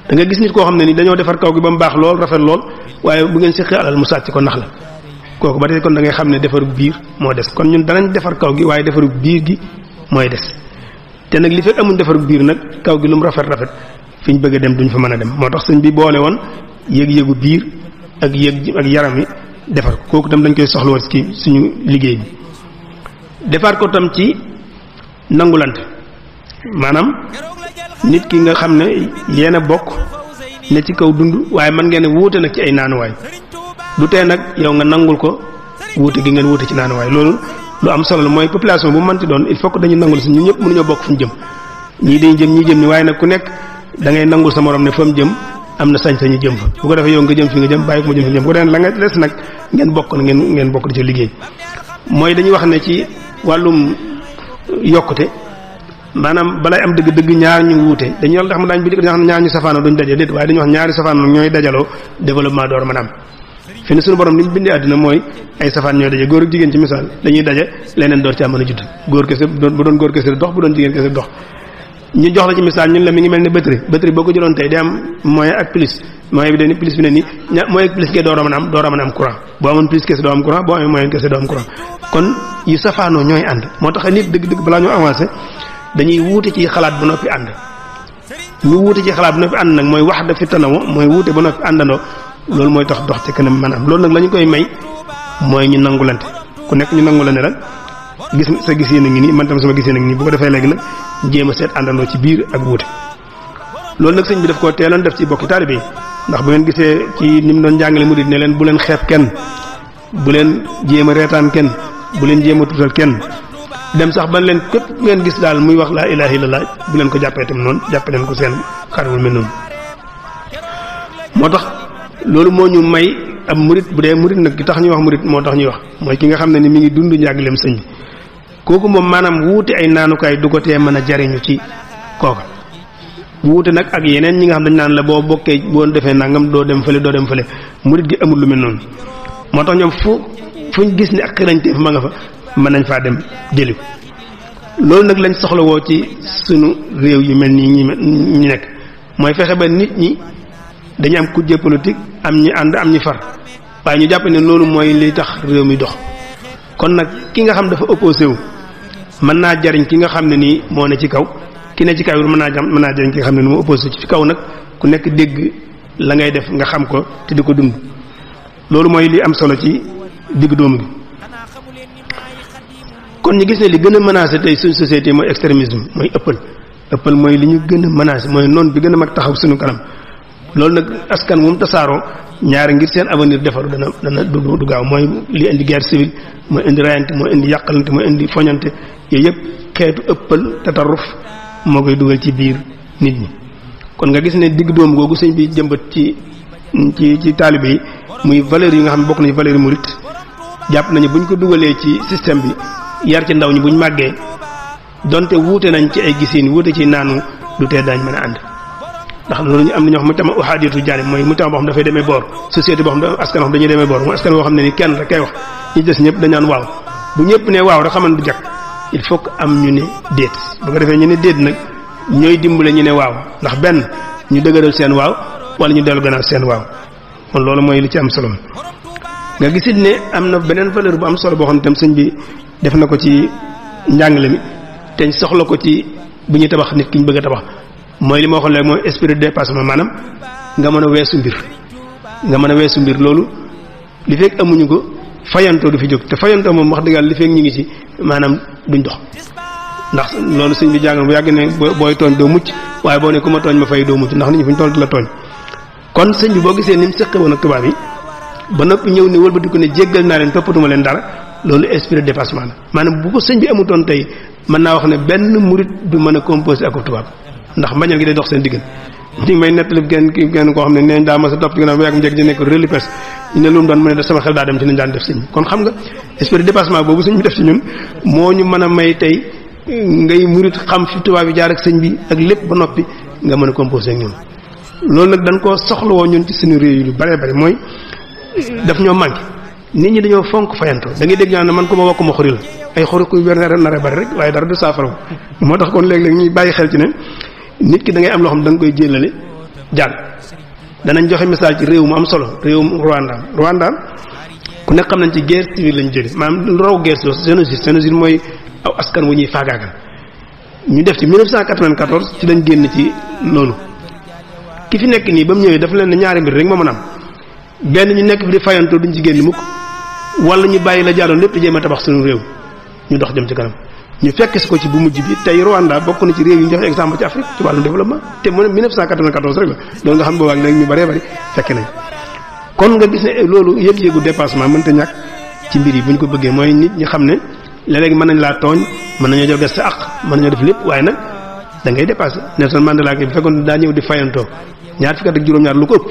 da nga gis nit koo xam ne ni dañoo defar kaw gi ba mu baax lool rafet lool waaye bu ngeen seqee alal mu sàcc ko nax la kooku ba tey kon da ngay xam ne defaru biir moo des kon ñun danañ defar kaw gi waaye defaru biir gi mooy des te nag li fekk amul defaru biir nag kaw gi lu mu rafet fi ñu bëgg a dem duñ fa mën a dem moo tax sëñ bi boole woon yëg-yëgu biir ak yëg ak yaram yi defar ko kooku tam dañ koy soxla woon ci suñu liggéey bi defar ko tam ci nangulante maanaam nit ki nga xam ne yéen a bokk ne ci kaw dund waaye mën ngeen a wuute nag ci ay naanuwaay du tee nag yow nga nangul ko wuute gi ngeen wuute ci naanuwaay loolu lu am solo la mooy population bu mënti doon il faut que dañu nangul si ñun ñëpp mënuñoo bokk fu ñu jëm ñii day jëm ñii jëm ni waaye nag ku nekk da ngay nangul sa morom ne fa mu jëm am na sañ-sañu jëm fa bu ko defee yow nga jëm fi nga jëm bàyyi ko mu jëm fi jëm bu ko defee la nga des nag ngeen bokk na ngeen bokk di ci liggéey mooy dañuy wax ne ci wàllum yokkute maanaam balay am dëgg-dëgg ñaar ñu wuute dañuy wax tax daañu bi di wax ñaar ñu safaanoo duñ daje déet waaye dañuy wax ñaari safaanoo ñooy dajaloo développement door mën a am fi ne suñu borom li ñu bindee àddina mooy ay safaan ñooy daje góor ak jigéen ci misaal dañuy daje leneen door ci am mën a judd góor kese bu doon góor kese dox bu doon jigéen kese dox ñu jox la ci misaal ñun la mi ngi mel ne batterie boo ko jëloon tey day am moyen ak plus moyen bi dañuy plus bi ne nii moyen ak plus kese door a mën a am courant boo amoon plus kese doo am courant boo amee moyen kese doo am courant kon yu safaanoo ñooy ànd moo tax nit dëgg-dëgg balaa ñoo avancé dañuy wuute ci xalaat ba noppi ànd ñu wuute ci xalaat ba noppi ànd nag mooy wax dafi tanawo mooy wuute ba noppi àndandoo loolu mooy tax dox ci kanam maanaam loolu nag la ñu koy may mooy ñu nangulante ku nekk ñu nangu la ne la gis sa gis yéen a ngi nii man tam sama gis yéen a ngi nii bu ko defee léegi nag jéem a seet àndandoo ci biir ak wuute loolu nag sëñ bi daf koo teeloon def ci bokki taalibe yi ndax bu ngeen gisee ci ni mu doon jàngale murid ne leen bu leen xeeb kenn bu leen jéem a reetaan kenn bu leen jéem a tuutal kenn dem sax ban leen képp ngeen gis daal muy wax laa ilaaha illallaah bu leen ko jàppee tam noonu jàppe leen ko seen xarwul mel noonu moo tax loolu moo ñu may ab murit bu dee murit nag ki tax ñuy wax murit moo tax ñuy wax mooy ki nga xam ne ni mi ngi dund njàngaleem sëñ bi kooku moom maanaam wuute ay naanukaay du ko tee mën a jariñu ci kooka wuute nag ak yeneen ñi nga xam dañ naan la boo bokkee boo defee nangam doo dem fële murit gi amul lu mel noonu moo tax ñoom fuñ gis ne ak xirañteef ma nga fa mën nañ faa dem jëli ko loolu nag lañ soxla woo ci sunu réew yu mel nii ñi nekk mooy fexe ba nit ñi dañu am kujje politique am ñi ànd am ñi far waaye ñu jàpp ne loolu mooy li tax réew mi dox kon nag ki nga xam dafa opposé wu mën naa jariñ ki nga xam ne nii moo ne ci kaw ki ne ci kaw mën naa jariñ ki nga xam ne ni moo opposé ci kaw nag ku nekk dégg la ngay def nga xam ko te di ko dund loolu mooy li am solo ci digg dóomu gi kon ñu gis ne li gën a menacé tey suñu société mooy extrémisme mooy ëppal mooy li ñu gën a menacé mooy noon bi gën a mag taxaw suñu kanam loolu nag askan wu mu tasaaroo ñaari ngir seen avenir defaru dana du gaaw mooy li indi guerre civile mooy indi rayante mooy indi yàqalante mooy indi foñante yooyu yëpp xeetu ëppal tatarruf moo koy dugal ci biir nit ñi kon nga gis ne digg dóomu googu sëñ bi jëmbat ci taalibe yi muy valeurs yi nga xam ne bokk nañu valeurs yi murit jàpp nañu buñ ko dugalee ci système bi yar ci ndaw ñi buñ màggee donte wuute nañ ci ay gisiin wuute ci naanu du tee daañ mën a ànd ndax loolu ñu am nañu wax mu tama uhaadiyatu jaanib mooy mu tama boo xam dafay demee boor société boo xam ne askan wax dañuy demee boor mooy askan boo xam ne ni kenn rek kay wax ñi des ñëpp dañaan waaw bu ñëpp ne waaw rek xaman du jag il faut que am ñu ne déet bu ko defee ñu ne déet nag ñooy dimbale ñu ne waaw ndax benn ñu dëgëral seen waaw wala ñu dellu gannaaw seen waaw kon loolu mooy li ci am solo nga gisit ne am na beneen valeur bu am solo boo xam ne tam sëñ bi def na ko ci njàngale mi te soxla ko ci bu ñuy tabax nit ki ñu bëgg a tabax mooy li ma waxoon léegi mooy esprit de dépassement maanaam nga mën a weesu mbir loolu li fekk amuñu ko fayantoo du fi jóg te fayantoo moom wax dëgg yàlla li fekk ñu ngi ci maanaam duñ dox ndax loolu sëñ bi jàngal bu yàgg ne booy tooñ doo mucc waaye boo ne ku ma tooñ ma fay doo mucc ndax nit ñi fu ñu toll di la tooñ kon sëñ bi boo gisee ni mu sëqe woon ak tubaab yi ba noppi ñëw ne wëlbati ko ne jéggal naa leen toppatuma leen dara loolu esprit de dépassement la maanaam bu ko sëñ bi amutoon tey mën naa wax ne benn murit du mën a composé ak tubaab ndax mbañal gi day dox seen diggante ñu ngi may nettali kenn koo xam ne neen daa ma sa topp ci gannaaw ba yàgg mu jekk ji nekk relipes ñu ne lu mu doon mu ne sama xel daa dem ci nañ daan def sëñ bi kon xam nga esprit de dépassement boobu sëñ bi def ci ñun moo ñu mën a may tey ngay murit xam fi tubaab yi jaar ak sëñ bi ak lépp ba noppi nga mën a composé ak ñun loolu nag dañ koo soxlawoo ñun ci suñu réew yi lu bare bare mooy daf ñoo manqué nit ñi dañoo fonk fayanto da ngay dégg ñaan man ko ma wokk ma xuri la ay xuri kuy wer nar a bari rek waaye dara du saafara moo tax kon léeg-léeg ñuy bàyyi xel ci ne nit ki da ngay am loo xam da nga koy jëlale jàll. danañ joxe misaal ci réew mu am solo réewum Rwanda ku nekk xam nañ ci guerre civile lañ jóge maanaam lu raw guerre génocide mooy aw askan wu ñuy faagaagal ñu def ci 1994 ci lañ génn ci loolu. ki fi nekk nii ba mu ñëwee dafa leen ne ñaari mbir rek moo mën a am benn ñu nekk fi di fayantoo duñ ci génn mukk wala ñu bàyyi la jàlloon lépp di jéem a tabax suñu réew ñu dox jëm ci kanam. ñu fekk si ko ci bu mujj bi tey Rwanda bokk na ci réew yi ñu joxe exemple ci Afrique ci wàllu développement te mu ne 1994 rek la loolu nga xam boobaag léegi ñu bëree bëri fekk nañ kon nga gis ne loolu yëg-yëgu dépassement mënta ñàkk ci mbir yi bu ñu ko bëggee mooy nit ñi xam ne léeg-léeg mën nañ laa tooñ mën nañoo joge sa àq mën nañoo def lépp waaye nag da ngay dépassé Nelson Mandela bu fekkoon daa ñëw di fayantoo ñaar fukki at ak juróom-ñaar lu ko ëpp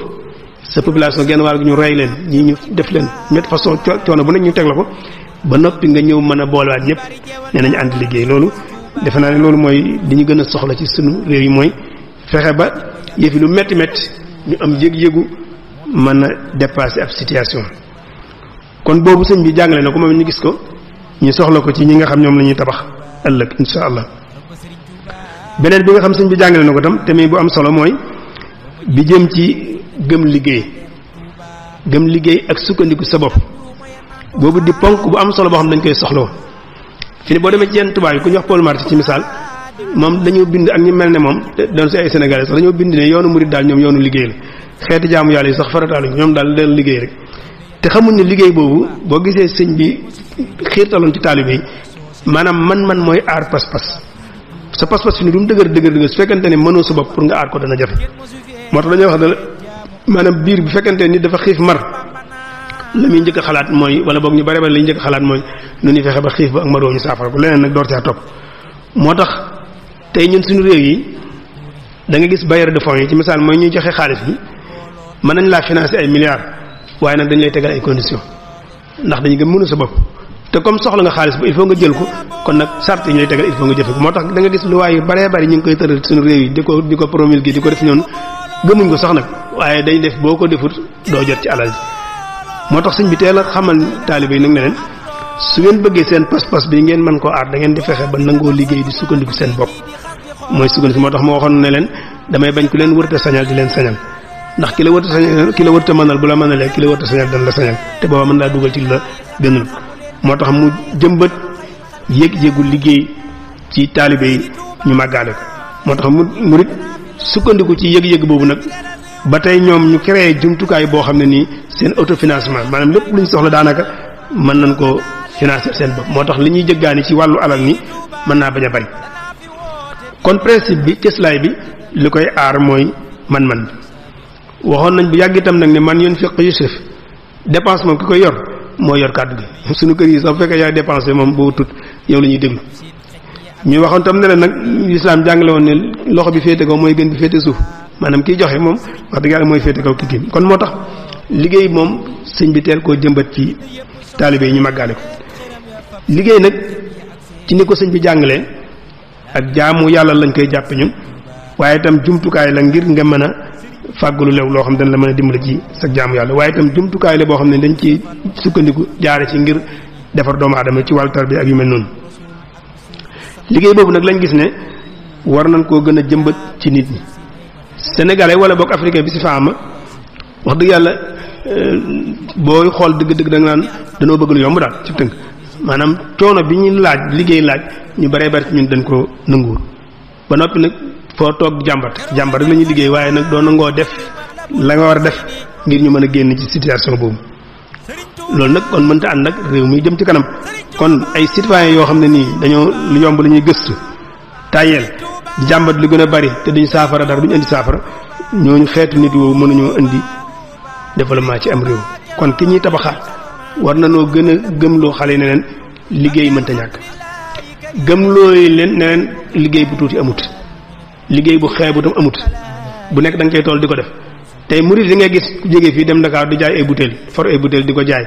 sa population genn wàll gi ñu rey leen ñii ñu def leen métti façon coono bu nekk ñu teg la ko ba noppi nga ñëw mën a boolewaat ñëpp nee nañu ànd liggéey loolu defe naa ne loolu mooy li ñu gën a soxla ci sunu réew yi mooy fexe ba yëfi lu métti ñu am yëg-yëgu mën a dépasser ab situation. kon boobu sëñ bi jàngale na ko moom ñu gis ko ñu soxla ko ci ñi nga xam ñoom la ñuy tabax ëllëg insha allah beneen bi nga xam sëñ bi jàngale na ko tam te muy bu am solo mooy bi jëm ci gëm liggéey ak sukkandiku sa bopp. boobu di ponk bu am solo boo xam dañ koy soxla woon fi ne boo demee ci yenn tubaab yi ku ñu wax Paul Marty ci misaal moom dañoo bind ak ñu mel ne moom doon si ay sénégalais sax dañoo bind ne yoonu murid daal ñoom yoonu liggéey la xeeti jaamu yàlla yi sax farataaluñ ñoom daal leen liggéey rek te xamuñ ne liggéey boobu boo gisee sëñ bi xiirtaloon ci taalibe yi maanaam man mooy aar pas-pas sa pas-pas fi ne du mu dëgër su fekkente ne mënoo sa bopp pour nga aar ko dana jafe moo tax dañoo wax ne maanaam biir bu fekkente nit dafa xiif mar la muy njëkk a xalaat mooy wala boog ñu bare bare la ñu njëkk a xalaat mooy nu ñuy fexe ba xiif ba ak maroo ñu saafara ko leneen nag door caa topp moo tax tey ñun suñu réew yi da nga gis bailleur de fonds yi ci misaal mooy ñuy joxe xaalis bi mën nañ laa financer ay milliards waaye nag dañ lay tegal ay conditions ndax dañu gën mënu sa bopp te comme soxla nga xaalis bu il faut nga jël ko kon nag sart yi ñu lay tegal il faut nga jëfe ko moo tax da nga gis luwaay yu bare bari ñu ngi koy tëral suñu réew yi di ko promulguer di ko def ñoonu gëmuñ ko sax nag waaye dañ def boo ko defut doo jot ci alal ji moo tax sëñ bi teel a xamal taalibe yi nag ne leen su ngeen bëggee seen pas-pas bi ngeen mën koo aar da ngeen di fexe ba nangoo liggéey di sukkandiku seen bopp mooy sukkandiku moo tax moo waxoon ne leen damay bañ ku leen wërta sañal di leen sañal ndax ki la wërta mënal bu la mënalee ki la wërta sañal dan la sañal te booba mën laa dugal ci la gënul moo tax mu jëmbat yëg-yëgu liggéey ci taalibe yi ñu màggaale ko moo tax mu rit sukkandiku ci yëg-yëg boobu nag ba tey ñoom ñu créé jumtukaay boo xam ne nii seen autofinancement maanaam lépp lu ñu soxla daanaka mën nañ koo financer seen bopp moo tax li ñuy jëggaani ci wàllu alal ni mën naa bañ a bari kon principe bi cëslaay bi li koy aar mooy man-man bi waxoon nañ bu yàgg itam nag ne man yoon fiq yusuf dépense moom ki koy yor moo yor kàddu gi suñu kër yi sax bu fekkee yaay dépensé moom boo tut yow la ñuy déglu ñu waxoon tam ne leen nag lislaam jàngale woon ne loxo bi féete kaw mooy gën bi féete suuf maanaam kiy joxe moom wax dëgg yàlla mooy féete kaw kii kon moo tax liggéey moom sëñ bi teel koo jëmbat ci taalibe yi ñu màggaale ko liggéey nag ci ni ko sëñ bi jàngalee ak jaamu yàlla lañ koy jàpp ñun waaye itam jumtukaay la ngir nga mën a fàggulu lew loo xam dañ la mën a dimbali ci sa jaamu yàlla waaye itam jumtukaay la boo xam ne dañ ci sukkandiku jaare ci ngir defar doomu aadama ci wàllu tarbiya ak yu mel noonu liggéey boobu nag lañ gis ne war nañ koo gën a jëmbat ci nit ñi sénégalais wala boog africain bi si faama wax dëgg yàlla booy xool dëgg-dëgg da nga naan dañoo bëgg lu yomb daal ci tënk maanaam coono bi ñu laaj liggéey laaj ñu baree bari ci ñun dañ ko nanguwul ba noppi nag foo toog jàmbat rek la ñuy liggéey waaye nag doo nangoo def la nga war a def ngir ñu mën a génn ci situation boobu loolu nag kon mënta ànd nag réew mi jëm ci kanam kon ay citoyens yoo xam ne nii dañoo lu yomb la ñuy gëstu tayeel jàmbat lu gën a bari te duñ saafara dara duñ indi saafara ñooñu xeetu nit woowu mënuñoo indi développement ci am réew kon ki ñuy tabaxaat war na noo gën a gëmloo xale yi ne leen liggéey mënta ñàkk gëmloo leen ne leen liggéey bu tuuti amut liggéey bu xeebu tam amut bu nekk da nga koy tool di ko def tey murid yi ngay gis ku jógee fii dem Dakar di jaay ay butéel for ay butéel di ko jaay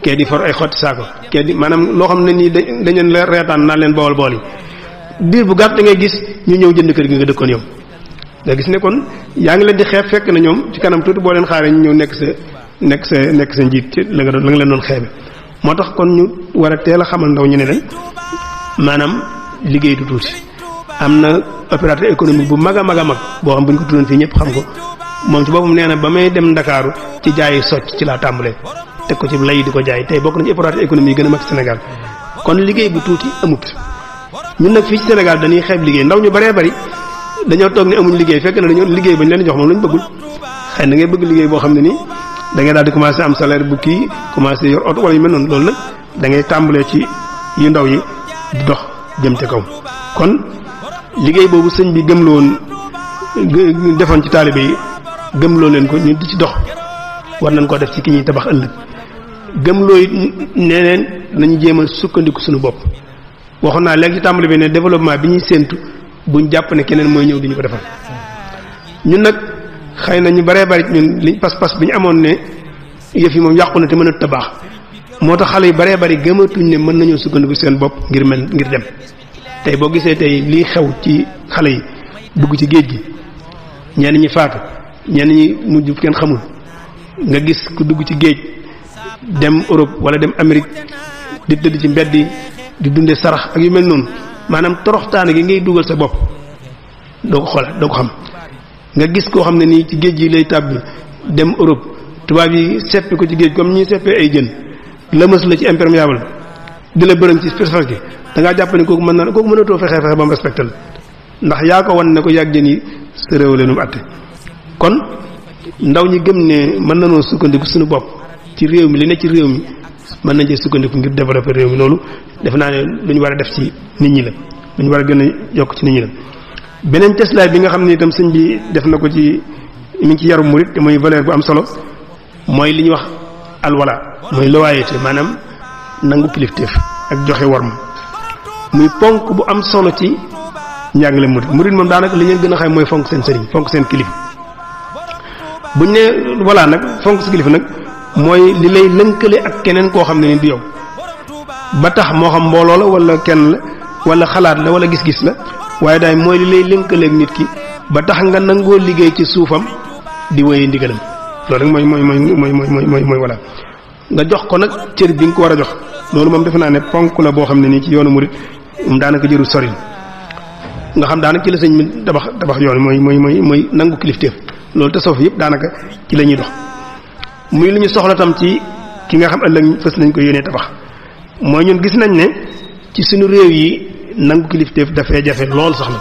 kee di for ay xotti saako kee di maanaam loo xam ne nii dañu leen reetaan naan leen bool bool yi diir bu gàtt da ngay gis ñu ñëw jënd kër gi nga dëkkoon yow nga gis ne kon yaa ngi leen di xeeb fekk na ñoom ci kanam tuuti boo leen xaaree ñu ñëw nekk sa nekk sa njiit ci la nga leen doon xeebe moo tax kon ñu war a teel a xamal ndaw ñu ne leen maanaam liggéey du tuuti am na opérateur économique bu mag a mag a mag boo xam bu ñu ko tuddoon fii ñëpp xam ko moom ci boppam nee na ba may dem Ndakaaru ci jaayi socc ci laa tàmbalee teg ko ci lay di ko jaay tey bokk na ci opérateur économique yi gën a mag Sénégal kon liggéey bu tuuti amut ñun nag fii ci Sénégal dañuy xeeb liggéey ndaw ñu bëree bëri dañoo toog ne amuñ liggéey fekk na dañoo liggéey bañ leen jox moom lañ bëggul xëy na ngay bëgg liggéey boo xam ne nii da ngay daal di commencé am salaire bu kii commencé yor oto wala yu mel noonu loolu nag da ngay tàmbalee ci yu ndaw yi di dox jëm ca kaw kon liggéey boobu sëñ bi gëmloo woon defoon ci taalibe yi gëmloo leen ko ñu di ci dox war nañ koo def ci ki ñuy tabax ëllëg gëmloo it neneen nañu jéem a sukkandiku suñu bopp waxoon naa léegi ci tàmbali bi ne développement bi ñuy séentu buñ jàpp ne keneen mooy ñëw di ñu ko defal ñun nag xëy na ñu baree bari ñun liñ pas-pas bi ñu amoon ne yëf yi moom yàqu na te mënut a baax moo tax xale yu baree bari gëmatuñ ne mën nañoo sukkandiku seen bopp ngir dem tey boo gisee tey lii xew ci xale yi dugg ci géej gi ñenn ñi faatu ñenn ñi mujj kenn xamul nga gis ku dugg ci géej dem Europe wala dem Amérique di tëdd ci mbedd yi di dunde sarax ak yu mel noonu maanaam toroxtaane gi ngay dugal sa bopp doo ko xoolaat doo ko xam nga gis koo xam ne nii ci géej gi lay tàbbi dem Europe tubaab yi seppi ko ci géej comme ñuy seppee ay jën lëmas la ci imperméable di la bërëm ci surface gi da ngaa jàpp ne kooku mënatoo fexe ba mu respecté la ndax yaa ko wan ne ko yàgg jën yi sa réew la nu mu àtte kon ndaw ñi gëm ne mën nañoo sukkandiku suñu bopp ci réew mi li ne ci réew mi mën nañ cee sukkandiku ngir développer réew mi loolu def naa ne lu ñu war a def ci nit ñi la lu ñu war a gën a yokk ci nit ñi la beneen teslaay bi nga xam ne itam sëñ bi def na ko ci mi ngi ci yarum murit te mooy valeur bu am solo mooy li ñuy wax alwala mooy loyauté maanaam nangu kilifteef ak joxe worma muy ponk bu am solo ci njàngale murit moom daanaka li ngeen gën a xam mooy fonk seen sëriñ fonk seen kilifa buñ ne voilà nag fonk sa kilifa nag mooy li lay lënkale ak keneen koo xam ne ni du yow ba tax moo xam mbooloo la wala kenn la wala xalaat la wala gis-gis la waaye daay mooy li lay lënkale ak nit ki ba tax nga nangoo liggéey ci suufam di wéyee ndigalam loolu rek mooy voilà nga jox ko nag cër bi nga ko war a jox loolu moom defe naa ne ponk la boo xam ne nii ci yoonu murit moom daanaka jëru sori nga xam daanaka ci la sëñ mi tabax yoon mooy nangu kilifteef loolu tasawuf yëpp daanaka ci la ñuy dox muy lu ñu soxla tam ci ki nga xam ëllëg fës nañ ko yéenee tabax mooy ñun gis nañ ne ci suñu réew yi nangu kilifteef dafay jafe lool sax la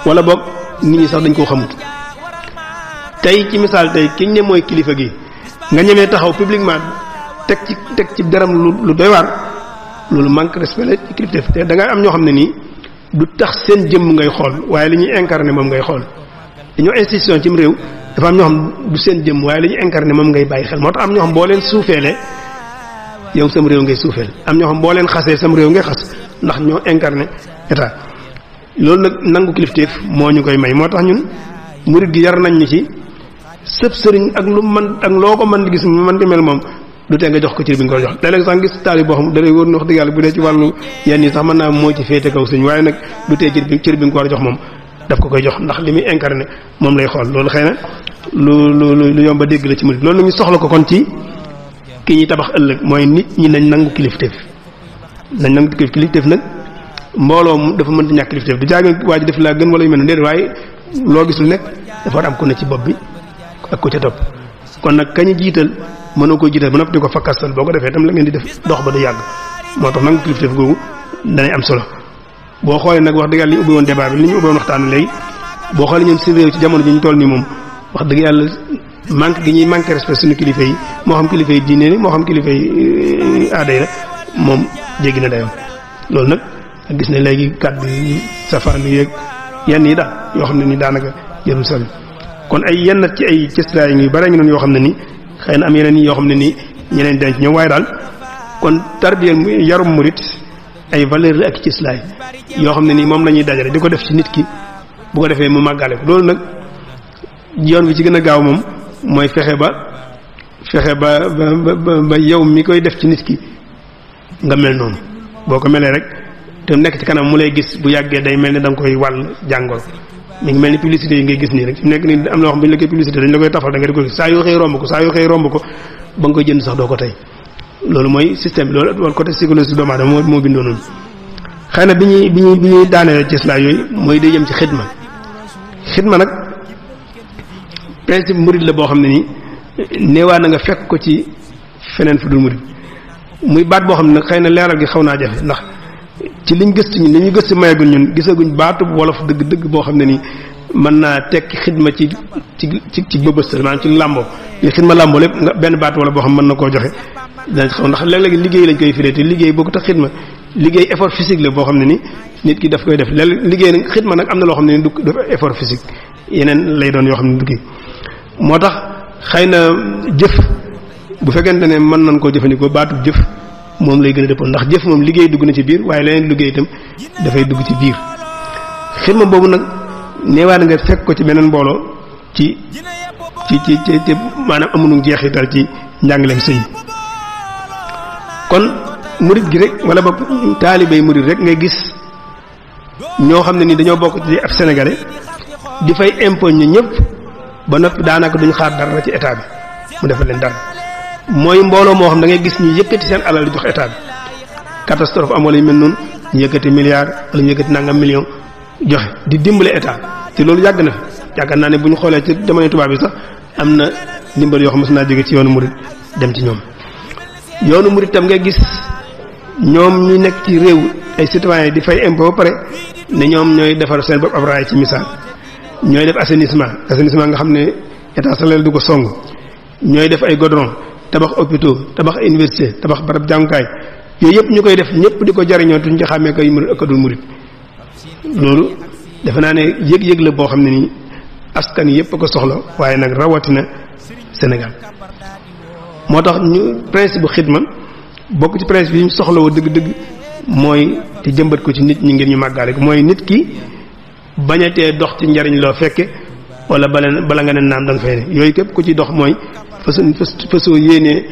wala boog nit ñi sax dañ koo xamut tey ci misaal tey kiñ ne mooy kilifa gi nga ñemee taxaw publiquement teg ci deram lu doy waar loolu manque respect la ci kilifteef te da ngay am ñoo xam ne nii du tax seen jëmm ngay xool waaye li ñuy incarné moom ngay xool dañoo institution ci réew dafa am ñoo xam du seen jëmm waaye li ñuy incarné moom ngay bàyyi xel moo tax am ñoo xam boo leen suufeelee yow sam réew ngay suufeel am ñoo xam boo leen xasee sam réew ngay xas ndax ñoo incarné état loolu nag nangu kilifteef moo ñu koy may moo tax ñun murid gi yar nañ ñu ci sëb sëriñ ak lu man ak loo ko mën di gis mu mën di mel moom du tee nga jox ko cër bi nga ko jox léeg-léeg sax gis taali boo xam da lay wóor ne wax dëgg yàlla bu dee ci wàllu yenn yi sax mën naa moo ci féete kaw sëñ waaye nag du tee cër bi nga ko war a jox moom daf ko koy jox ndax li muy incarné moom lay xool loolu xëy na lu yomb a dégg la ci murid loolu ñu soxla ko kon ci ki ñuy tabax ëllëg mooy nit ñi nañ nangu kilifteef nag mbooloo dafa mënta ñàkk kilifteef du jaage waa ji def laa gën wala yu mel ne déedéet waaye loo gis lu nekk dafa war am ku ne ci bopp bi ak ku ca topp kon nag kañu jiital mënoo ko jiital ba noppi di ko fakkastal boo ko defee tam la ngeen di def dox ba du yàgg moo tax nangu kilifteef googu danay am solo boo xoolee nag wax dëgg yàlla li ñu ubbi woon débat bi li ñu ubbi woon waxtaan léegi boo xoolee ñun si réew ci jamono ji ñu toll nii moom wax dëgg yàlla manque gi ñuy manqué respect suñu kilifa yi moo xam kilifa yi diine moo xam kilifa yi aada yi la moom jéggi na dayoo loolu nag gis ne léegi kàddu yi safaanu yeeg yenn yi daal yoo xam ne ni daanaka jërul sori kon ay yenn ci ay cëslaay yu bare ngi noonu yoo xam ne ni xëy na am yeneen yi yoo xam ne ni ñeneen denc ñoom waaye daal kon tarbiya yarum murit ay valeur la ak cëslaay yoo xam ne ni moom la ñuy dajale di ko def ci nit ki bu ko defee mu màggale ko loolu nag yoon bi ci gën a gaaw moom mooy fexe ba yow mi koy def ci nit ki nga mel noonu boo ko melee rek te nekk ci kanam mu lay gis bu yàggee day mel ne da nga koy wàll jàngoro mi ngi mel ni publicité yi ngay gis nii rek fi nekk nii am na loo xam bu ñu la koy publicité dañ la koy tafal da nga di ko gis saa yoo xëy romb ko ba nga koy jënd sax doo ko tey loolu mooy système bi loolu côté psychologie doomu aadama moo bindoo noonu. xëy na bi ñuy daanee ci islam yooyu mooy day jëm ci xidma nag principe murid la boo xam ne nii neewaa na nga fekk ko ci feneen fu dul murid muy baat boo xam ne nag xëy na leeral gi xaw naa jafe ndax ci liñ gëstu ñun li ñu gëstu mayaguñ ñun gisaguñ baatu wolof dëgg boo xam ne nii mën naa tekki xidma ci bëbëstal maanaam ci làmboo li xidma làmboo lépp nga benn baat wala boo xam mën na koo joxe dañ xaw ndax léeg-léeg liggéey lañ koy firee te liggéey boo ko tax xidma liggéey effort physique la boo xam ne ni nit ki daf koy def léeg liggéey nag xidma nag am na loo xam ne ni du def effort physique yeneen lay doon yoo xam ne du kii moo tax xëy na jëf bu fekkente ne mën nañ koo jëfandikoo baatu jëf moom lay gën a dëppoon ndax jëf moom liggéey dugg na ci biir waaye leneen liggéey itam dafay dugg ci biir xidma boobu nag neewaat nga fekk ko ci beneen mbooloo ci maanaam amuñu jeexital ci njàngaleem sëñ kon murid gi rek wala boog taalibey murid rek ngay gis ñoo xam ne ni dañoo bokk ci ab sénégalais di fay impôt ñu ñëpp ba noppi daanaka duñ xaar dara ci état bi mu defal leen dara mooy mbooloo moo xam da ngay gis ñu yëkkati seen alal di jox état bi catastrophe am wala yu mel noonu ñu yëkkati milliard wala ñu yëkkati nangam million joxe di dimbale état te loolu yàgg na yaakaar naa ne bu ñu xoolee ci jamono tubaab bi sax am na ndimbal yoo xam mos naa jóge ci yoonu murid dem ci ñoom yoonu murid tam ngay gis ñoom ñu nekk ci réew ay citoyens di fay impôt ba pare ne ñoom ñooy defar seen bopp ab raay ci misaal ñooy def assainissement nga xam ne état salel du ko song ñooy def ay goudron tabax hôpitaux tabax université tabax barab jàngukaay yooyu yëpp ñu koy def ñëpp di ko jariñoo tuñ ci xàmmee kay murid ak dul murid loolu defe naa ne yëg-yëg la boo xam ne nii askan yëpp a ko soxla waaye nag rawatina Sénégal moo tax ñu principe bu xidma bokk ci principe yi ñu soxla woo dëgg-dëgg mooy te jëmbat ko ci nit ñi ngir ñu màggaale ko mooy nit ki bañatee dox ci njariñ loo fekke wala bala nga ne naam da nga fay ne yooyu képp ku ci dox mooy fasoo yéenee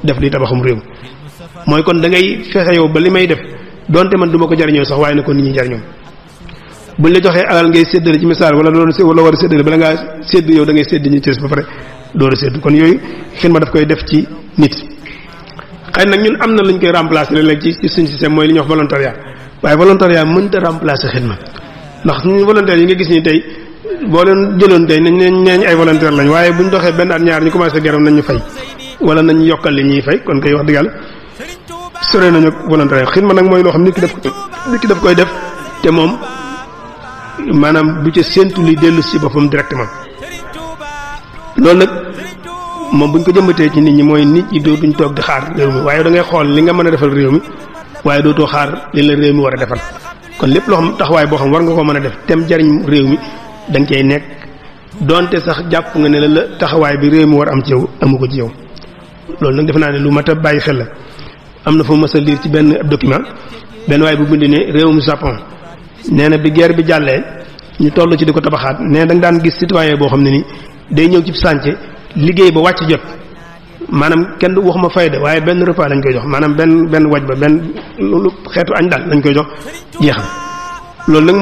def li tabaxum réew mooy kon da ngay fexe yow ba li may def donte man du ma ko jariñoo sax waaye na ko nit ñi jariñoo buñ la joxee alal ngay séddale ci misaal wala war a séddale bala ngaa sédd yow da ngay sédd ñu ci ba pare door a sédd kon yooyu xidma daf koy def ci nit xëy nag ñun am na luñ koy remplacer léeg-léeg ci suñ système mooy li ñuy wax volontariat waaye volontariat mënta remplacer xidma ndax suñu volontaire yi nga gis ni tey boo leen jëloon tey neeñ ay volontaire lañ waaye buñ doxee benn at ñaar ñu commencé geram nañ ñu fay wala nañ yokkal li ñuy fay kon koy wax dëgg yàlla sore nañu volontariat xidma nag mooy loo xam nit ki daf koy def te moom maanaam du ca séentu li dellu si boppam directement loolu nag moom buñ ko jëmbatee ci nit ñi mooy nit ñi dootuñ toog di xaar réew mi waaye da ngay xool li nga mën a defal réew mi waaye dootoo xaar li la réew mi war a defal kon lépp loo xam taxawaay boo xam war nga ko mën a def tem jariñ réew mi da nga cay nekk donte sax jàpp nga ne la taxawaay bi réew mi war am ci yow amu ko ci yow loolu nag defe naa ne lu mat a bàyyi xel la am na fu mës a lire ci benn document benn waaye bu bind ne réewum Japon nee na bi guerre bi jàllee ñu toll ci di ko tabaxaat nee da nga daan gis citoyen boo xam ne ni day ñëw ci chantier liggéey ba wàcc jot maanaam kenn du waxuma fayda waaye benn repas lañ koy jox maanaam benn waj ba benn lu xeetu añ daal lañ koy jox jeexam loolu nag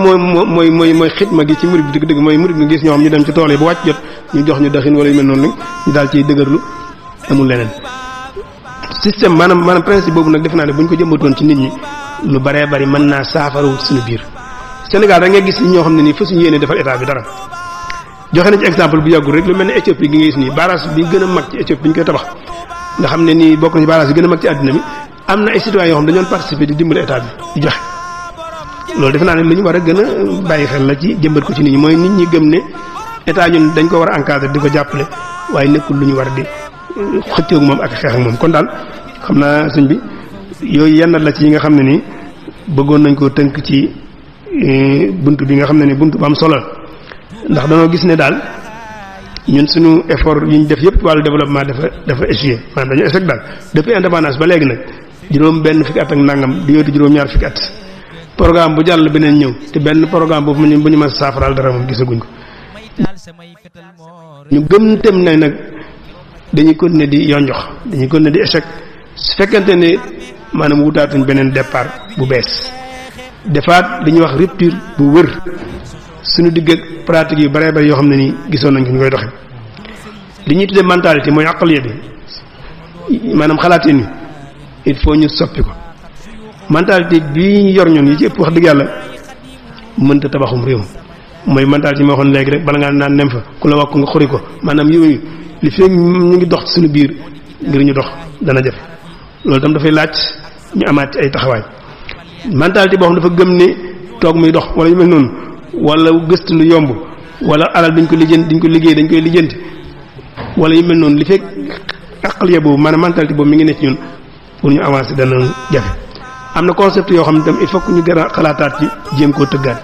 mooy xidma gi ci murid bi dëgg-dëgg mooy murid bi gis ñoo xam ñu dem ci tool yi ba wàcc jot ñu jox ñu daxin wala yu mel noonu nag ñu daal ciy dëgërlu amul leneen système maanaam principe boobu nag def naa ne bu ñu ko jëmbatoon ci nit ñi lu baree bari mën naa saafaru suñu biir Sénégal da ngay gis ñoo xam ne nii fa suñu yéene defal état bi dara joxe nañ ci exemple bu yàggul rek lu mel ne Éthiopie gi nga gis nii barrage bi gën a mag ci Éthiopie bi ñu koy tabax nga xam ne nii bokk na ci barrage bi gën a mag ci àddina bi am na ay citoyens yoo xam dañoon participer di dimbali état bi di joxe loolu defe naa ne lu ñu war a gën a bàyyi xel la ci jëmbat ko ci nit ñi mooy nit ñi gëm ne état ñun dañ ko war a encadrer di ko jàppale waaye nekkul lu ñu war a di xëccoo ak moom ak xeex ak moom kon daal xam naa sëñ bi yooyu yenn la ci yi nga xam ne nii bëggoon nañ koo tënk ci buntu bi nga xam ne ni buntu bu am solo ndax dañoo gis ne daal ñun suñu effort yi ñu def yëpp wàllu développement dafa échoué maanaam dañu échec daal depuis indépendance ba léegi nag juróom benn fukki at ak nangam di yóotu juróom-ñaar fukki at programme bu jàll beneen ñëw te benn programme boobu bu ñu mën saafaraal dara moom gisaguñ ko ñu gëm tem ne nag dañuy continuer di yonjox dañuy continuer di échec su fekkente ne maanaam wutaatuñ beneen départ bu bees defaat li ñuy wax rupture bu wër suñu digg ak pratique yu bare bare yoo xam ne nii gisoon nañ ko ñu koy doxe li ñuy tuddee mentalité mooy aqliya bi maanaam xalaatee ni il faut ñu soppi ko mentalité bii ñu yor ñun yi ci ëpp wax dëgg yàlla mënta tabaxum réew mooy mentalité yi ma waxoon léegi rek bala ngaa naan nem fa ku la wax ko nga xuri ko maanaam yooyu li fi ñu ngi dox ci suñu biir ngir ñu dox dana jafe loolu tam dafay laaj ñu amaat ci ay taxawaay mentalité boo xam dafa gëm ne toog muy dox wala yu mel noonu wala gëstu lu yomb wala alal dañ ko lijjanti dañ ko liggéey dañ koy lijjanti wala yu mel noonu li fekk aqliya boobu maanaam mentalité boobu mi ngi ne ci ñun pour ñu avancer dana jafe. am na concept yoo xam ne tam il faut que ñu gën a xalaataat ci jéem koo tëggaat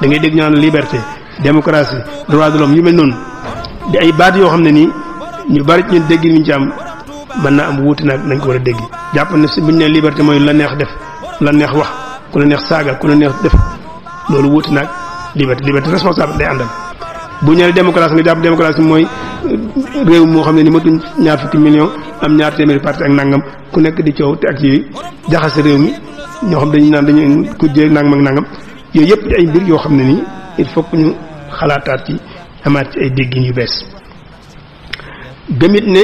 da ngay dégg ñu naan liberté démocratie droit de l'homme yu mel noonu di ay baat yoo xam ne nii ñu bari ci ñun dégg ñu ci am mën naa am wuute nag nañ ko war a dégg jàpp ne si bu ñu nee liberté mooy la neex def la neex wax ku la neex saaga ku la neex def loolu wuute nag liberté responsable day àndal. bu ñu nee démocratie nga jàpp démocratie mooy réew moo xam ne ni matuñ ñaar fukki millions am ñaar téeméeri parti ak nangam ku nekk di coow te ak yooyu jaxase réew mi ñoo xam dañuy naan dañuy kujjee nangam ak nangam yooyu yëpp di ay mbir yoo xam ne nii il faut que ñu xalaataat ci amaat ci ay déggin yu bees. gëmit ne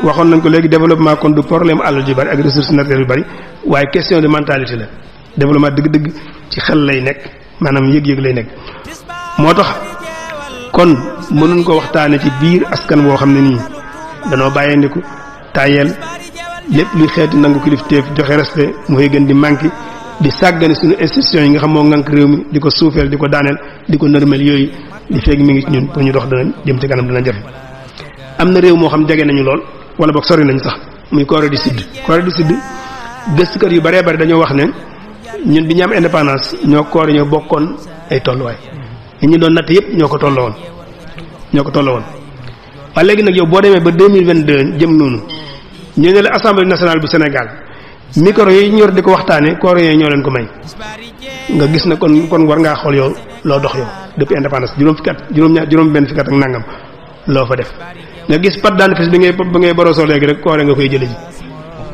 waxoon nañ ko léegi développement kon du problème alal ju bari ak ressources naturelles yu bari waaye question de mentalité la développement dëgg-dëgg ci xel lay nekk maanaam yëg-yëg lay nekk moo tax. kon mënuñ ko waxtaane ci biir askan woo xam ne nii danoo bàyyeendiku tayel lépp luy xeeti nangu kilifteef joxe respect mooy gën di manqué di sàggane suñu institutions yi nga xam moo ngànk réew mi di ko suufeel di ko daaneel di ko nërmel yooyu di fekk mi ngi ci ñun pour ñu dox dana jëm ci kanam dana jafe. am na réew moo xam jege nañu lool wala boog sori nañu sax muy Corée du Sud. Corée du Sud gëstukat yu baree bari dañoo wax ne ñun bi ñu am indépendance ñoo Corée ñoo bokkoon ay tolluwaay. ñi doon natt yëpp ñoo ko tolloo woon waaye léegi nag yow boo demee ba 2022 jëm noonu ñu ne la assemblée nationale bu Sénégal micro yi ñu yor di ko waxtaane coréens ñoo leen ko may nga gis na kon war ngaa xool yow loo dox yow depuis indépendance juróom benn fukki at ak nangam loo fa def nga gis pat daan fis bi ngay borosoo léegi rek Corée nga koy jële ji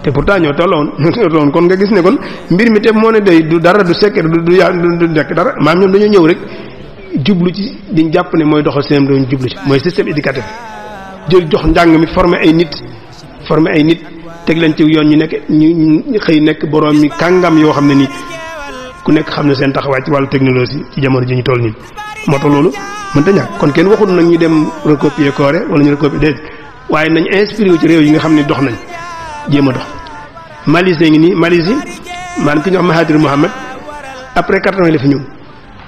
te pourtant ñoo tolloo woon kon nga gis ne kon mbir mi te moo ne day du dara du secret du nekk dara maam ñoom dañoo ñëw rek jublu ci diñ jàpp ne mooy doxal seen doon jublu ci mooy système éducatif jël jox njàng mi former ay nit teg leen ci yoon ñu nekk ñu xëy nekk borom mi kàngam yoo xam ne nii ku nekk xam ne seen taxawaay ci wàllu technologie ci jamono ji ñu toll nii moo tax loolu mënta ñàkk kon kenn waxul nag ñu dem recopier Corée wala ñu recopier déedéet waaye nañ inspiré wu ci réew yi nga xam ne dox nañ jéem a dox. Malaisie ngi nii Malaisie maanaam ki ñu wax Mahathir Mohamad après 80 la fi ñëw.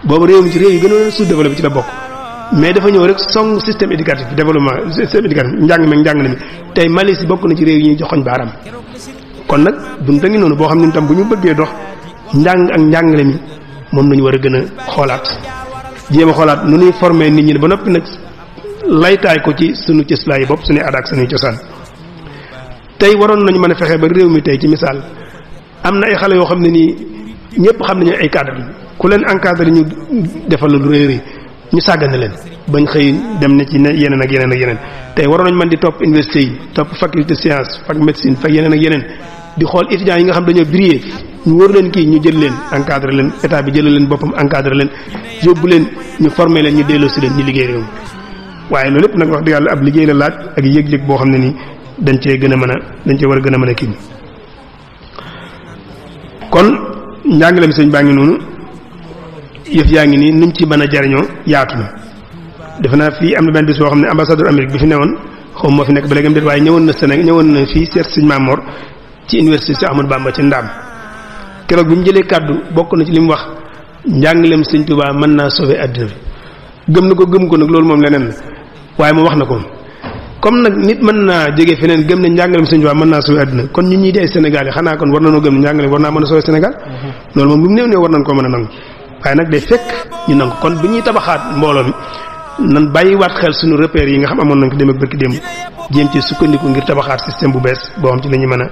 boobu réew mi ci réew yi gën a sous-développé ci la bokk mais dafa ñëw rek song système éducatif développement système éducatif njàng mi tey Malaisie bokk na ci réew yi ñuy joxoñ baaraam kon nag bunta ngi noonu boo xam ne tam bu ñu bëggee dox njàng ak njàngale mi moom nañu war a gën a xoolaat jéem a xoolaat nu ñuy former nit ñi ba noppi nag laytaay ko ci sunu cëslaay bopp suñuy aada ak suñuy cosaan tey waroon nañu mën a fexe ba réew mi tey ci misaal am na ay xale yoo xam ne nii ñëpp xam nañu ay cadre ku leen encadré ñu defal lu rëy ñu sàggane leen bañ xëy dem na ci yeneen ak yeneen tey waroon nañu mën di topp université yi topp faculté science fac médecine fac yeneen ak yeneen di xool étudiants yi nga xam dañoo briller ñu wër leen kii ñu jël leen encadré leen état bi jëlal leen boppam encadré leen yóbbu leen ñu formé leen ñu delloosi leen ñu liggéey réew mi waaye loolu lépp nag wax dëgg yàlla ab liggéey la laaj ak yëg-yëg boo xam ne nii dañ cee war a gën a mën a kii kon njàngaleem sëñ baa ngi noonu yëf yaa ngi nii nuñ ci mën a jariñoo yaatu na defe naa fii am na benn bis boo xam ne ambassadeur Amérique bi fi newoon xaw moo fi nekk ba léegi am déet waaye ñëwoon na Sénégal ñëwoon na fii seet sëñ Mamor ci université Cheikh Ahmadou Bamba ci Ndaam keroog bi mu jëlee kàddu bokk na ci li mu wax njàngaleem sëñ Touba mën naa sauver àddina bi gëm ko nag loolu moom leneen la waaye moom wax na ko comme nag nit mën naa jógee feneen gëm ne njàngaleem sëñ Touba mën naa sauver àddina kon ñun ñii di ay Sénégal yi xanaa kon war nañoo gëm ne njàngaleem war naa mën a sauver Sénégal loolu moom lu mu néew war nañ koo mën a nangu waaye nag day fekk ñu nangu kon bu ñuy tabaxaat mbooloo mi nan bàyyiwaat xel suñu repères yi nga xam amoon nañ ko dem ak barki démb jéem ci sukkandiku ngir tabaxaat système bu bees boo xam ci la ñu mën a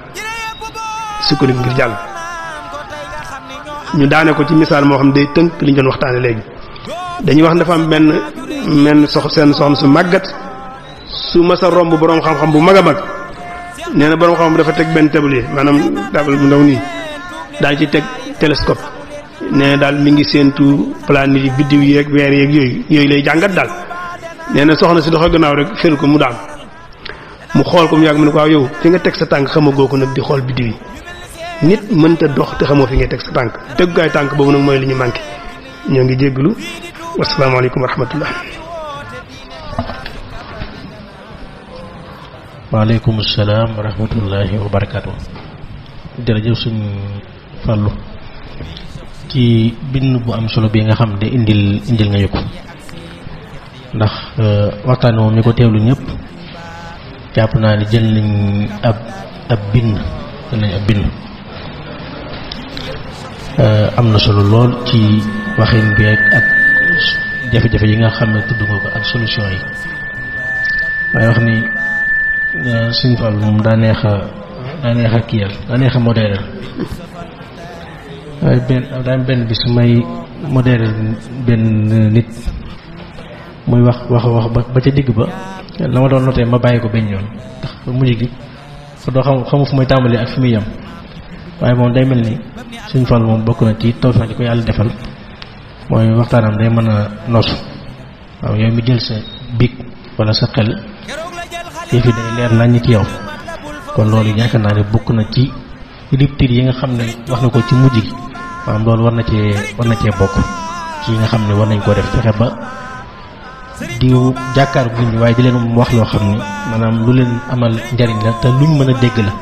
sukkandiku ngir jàll. ñu daane ko ci misaal moo xam day tënk li ñu doon waxtaane léegi dañuy wax dafa am benn soxna su màggat su mas a romb boroom xam-xam bu mag a mag nee na boroom xam-xam dafa teg benn tablier maanaam table bu ndaw nii daal ci teg télescope nee na daal mi ngi séentu planète yi biddiw yi ak weer yeeg yooyu lay jàngat daal. nee na soxna si doxal gannaaw rek fel ko mu daan mu xool ko mu yàgg mu ne ko waaw yow fi nga teg sa tànk xamagoo ko nag di xool biddiw yi nit mënta dox te xamoo fi nga teg sa tànk teggukaay tànk boobu nag mooy li ñu manqué ñoo ngi jégglu wasalaamaaleykum wa rahmatullah. waaleykum salaam wa rahmatullahi wa barakaatu. jërëjëf suñ Fallou ci bind bu am solo bi nga xam ne indil nga ñu ko ndax waxtaan moom ñu ko teewlu ñëpp jàpp naa ne jël nañ ab bind am na solo lool ci waxin bi ak jafe-jafe yi nga xam ne tudd nga ko ak solution yi waaye wax ni suñ Fall moom daa neex a kiyal daa neex a modèle waaye benn bis may modèle benn nit muy wax ba ca digg ba la ma doon noté ma bàyyi ko benn yoon ndax mujj gi fa doo xamu fu may tàmbali ak fi muy yem waaye moom day mel ni suñ Fall moom bokk na ci tawfeex di ko yàlla defal mooy waxtaanam day mën a nosu waaw yow mi jël sa bic wala sa xel yëf yi day leer nañ ci yow kon loolu yaakaar naa ne bokk na ci rupture yi nga xam ne wax na ko ci mujj gi maanaam loolu war na cee bokk ci yi nga xam ne war nañ koo def fexe ba di jàkkaar bu ñu waaye di leen wax loo xam ni maanaam lu leen amal njariñ la te luñ mën a dégg la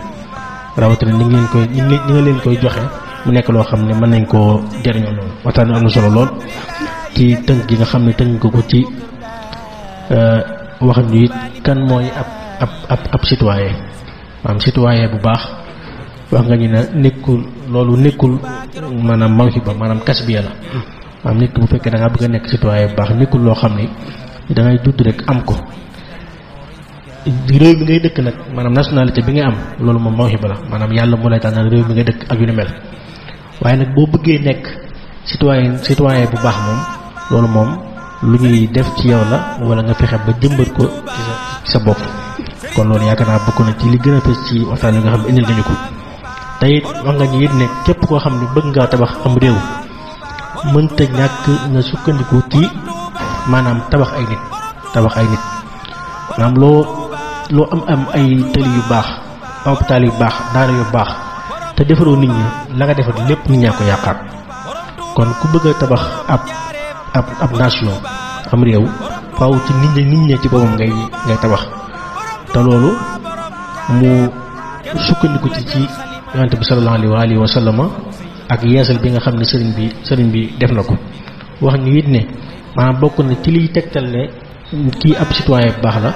rawatina ni nga leen koy joxe mu nekk loo xam ne mën nañ koo jariñoo loolu waxtaan am na solo lool ci tënk gi nga xam ne tënk ko ci wax ñu it kan mooy ab citoyen maanaam citoyen bu baax wax nga ñu ne nekkul maanaam mawhiba maanaam kasbiya la maanaam nit ki bu fekkee da ngaa bëgg a nekk citoyen bu baax nekkul loo xam ni da ngay judd rek am ko réew mi ngay dëkk nag maanaam nationalité bi nga am loolu moom mawhiba la maanaam yàlla moo lay tànnal réew mi ngay dëkk ak yu ni mel waaye nag boo bëggee nekk citoyen bu baax moom loolu moom lu ñuy def ci yow la wala nga fexe ba jëmbat ko ci sa bopp kon loolu yaakaar naa bokk na ci li gën a fës ci waxtaan yi nga xam ne indil nañu ko te it wax nga ñu it ne képp koo xam ne bëgg ngaa tabax am réew mënta ñàkk nga sukkandiku ci maanaam tabax ay nit maanaam loo am ay tëli yu baax hôpital yu baax daara yu baax te defaroo nit ñi la nga defar lépp nit ñaa ko yàqaat kon ku bëgg a tabax ab nation am réew faaw ci nit ñi ci boppam ngay tabax te loolu mu sukkandiku ci yonent bi sallallahu alayhi wa sallama ak yeesal bi nga xam ne sëriñ bi def na ko wax ñu it ne maanaam bokk na ci liy tegtal ne kii ab citoyen bu baax la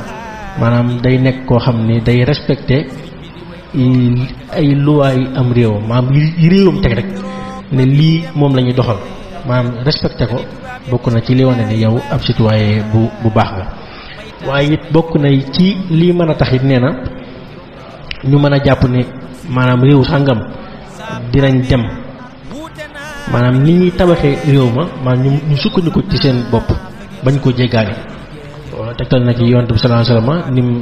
maanaam day nekk koo xam ne day respecté ay luwaay am réew maanaam yi réewam teg rek ne lii moom la ñuy doxal maanaam respecté ko bokk na ci li wane ne yow ab citoyen bu baax nga waaye it bokk na ci lii mën a tax it nee na ñu mën a jàpp ne maanaam réew sàngam dinañ dem maanaam ni ñuy tabaxee réew ma maanaam ñu sukkandiku ci seen bopp bañ ko jéggaani loolu tegtal na ci yonent bi sallallahu alayhi wasallam ni mu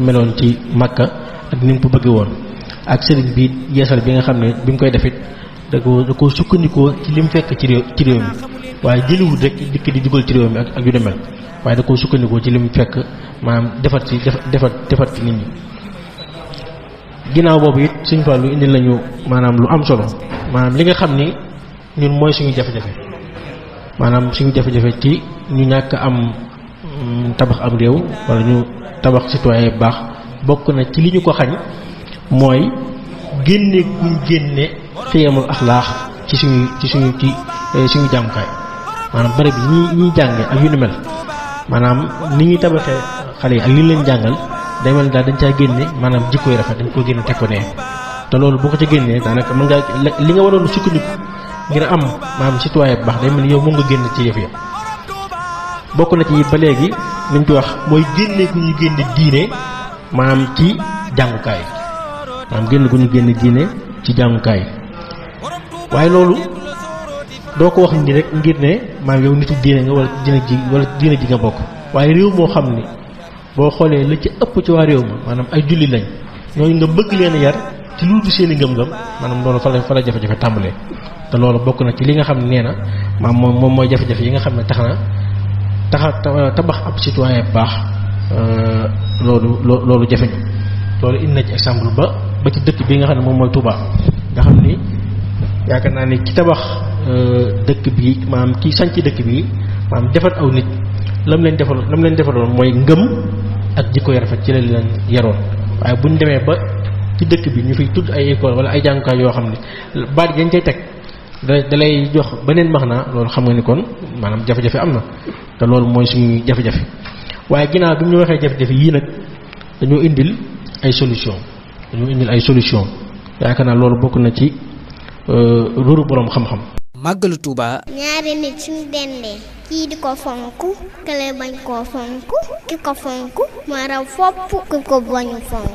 meloon ci Makka ak ni mu ko bëggee woon ak sëriñ bi yeesal bi nga xam ne bi mu koy defit da ko sukkandikoo ci li mu fekk ci réew mi waaye jëliwul rek dikk di dugal ci réew mi ak yu demel waaye da koo sukkandikoo ci li mu fekk maanaam defar ci nit ñi ginnaaw boobu it Sëriñ Fallu indi lañu maanaam lu am solo maanaam li nga xam ni ñun mooy suñu jafe-jafe maanaam suñu jafe-jafe ci ñu ñàkk am tabax am réew wala ñu tabax citoyen baax bokk na ci li ñu ko xañ mooy génne guñ génne xiyamul axlaax ci suñu jàngukaay maanaam bari bi ñuy jànge ak yu ni mel maanaam ni ñuy tabaxee xale yi ak li leen jàngal day mel daal dañ caa génne maanaam jikkoy rafet dañ ko génne teg ko nee te loolu boo ko ca génnee daanaka mën ngaa li nga waroon sukkandiku ngir am maanaam citoyen bu baax day mel ni yow moom nga génn ci yëf ya bokk na ci ba léegi liñ ci wax mooy génne gu ñu génne diine maanaam ci jàngukaay maanaam génn gu ñu génne diine ci jàngukaay waaye loolu doo ko wax ni rek ngir ne maanaam yow nitu diine nga wala diine ji nga bokk waaye réew moo xam ni boo xoolee la ci ëpp ci waa réew ma maanaam ay julli lañ ñooñu nga bëgg leen yar ci lu dul seeni ngëm-ngëm maanaam loolu fa la jafe-jafe tàmbalee te loolu bokk na ci li nga xam ne nee na moom mooy jafe-jafe yi nga xam ne tabax ab citoyen bu baax loolu jafe ñu loolu indi na ci exemple ba ci dëkk bi nga xam ne moom mooy Touba nga xam ni yaakaar naa ni ki tabax dëkk bi maanaam ki sanc dëkk bi maanaam defar aw nit lam leen defaloon mooy ngëm ak jikko yu rafet ci la leen yaroon waaye bu ñu demee ba ci dëkk bi ñu fiy tudd ay école wala ay jàngukaay yoo xam ne baat yañ cay teg da lay jox beneen max naa loolu xam nga ni kon maanaam jafe-jafe am na te loolu mooy suñuy jafe-jafe waaye ginnaaw bi ñu waxee jafe-jafe yii nag dañoo indil ay solution yaakaar naa loolu bokk na ci ruru boroom xam-xam. màggalu Touba. ñaari nit suñu dendee kii di ko fonk kële bañ koo fonk ki ko fonk moo raw fopp ki ko bañu fonk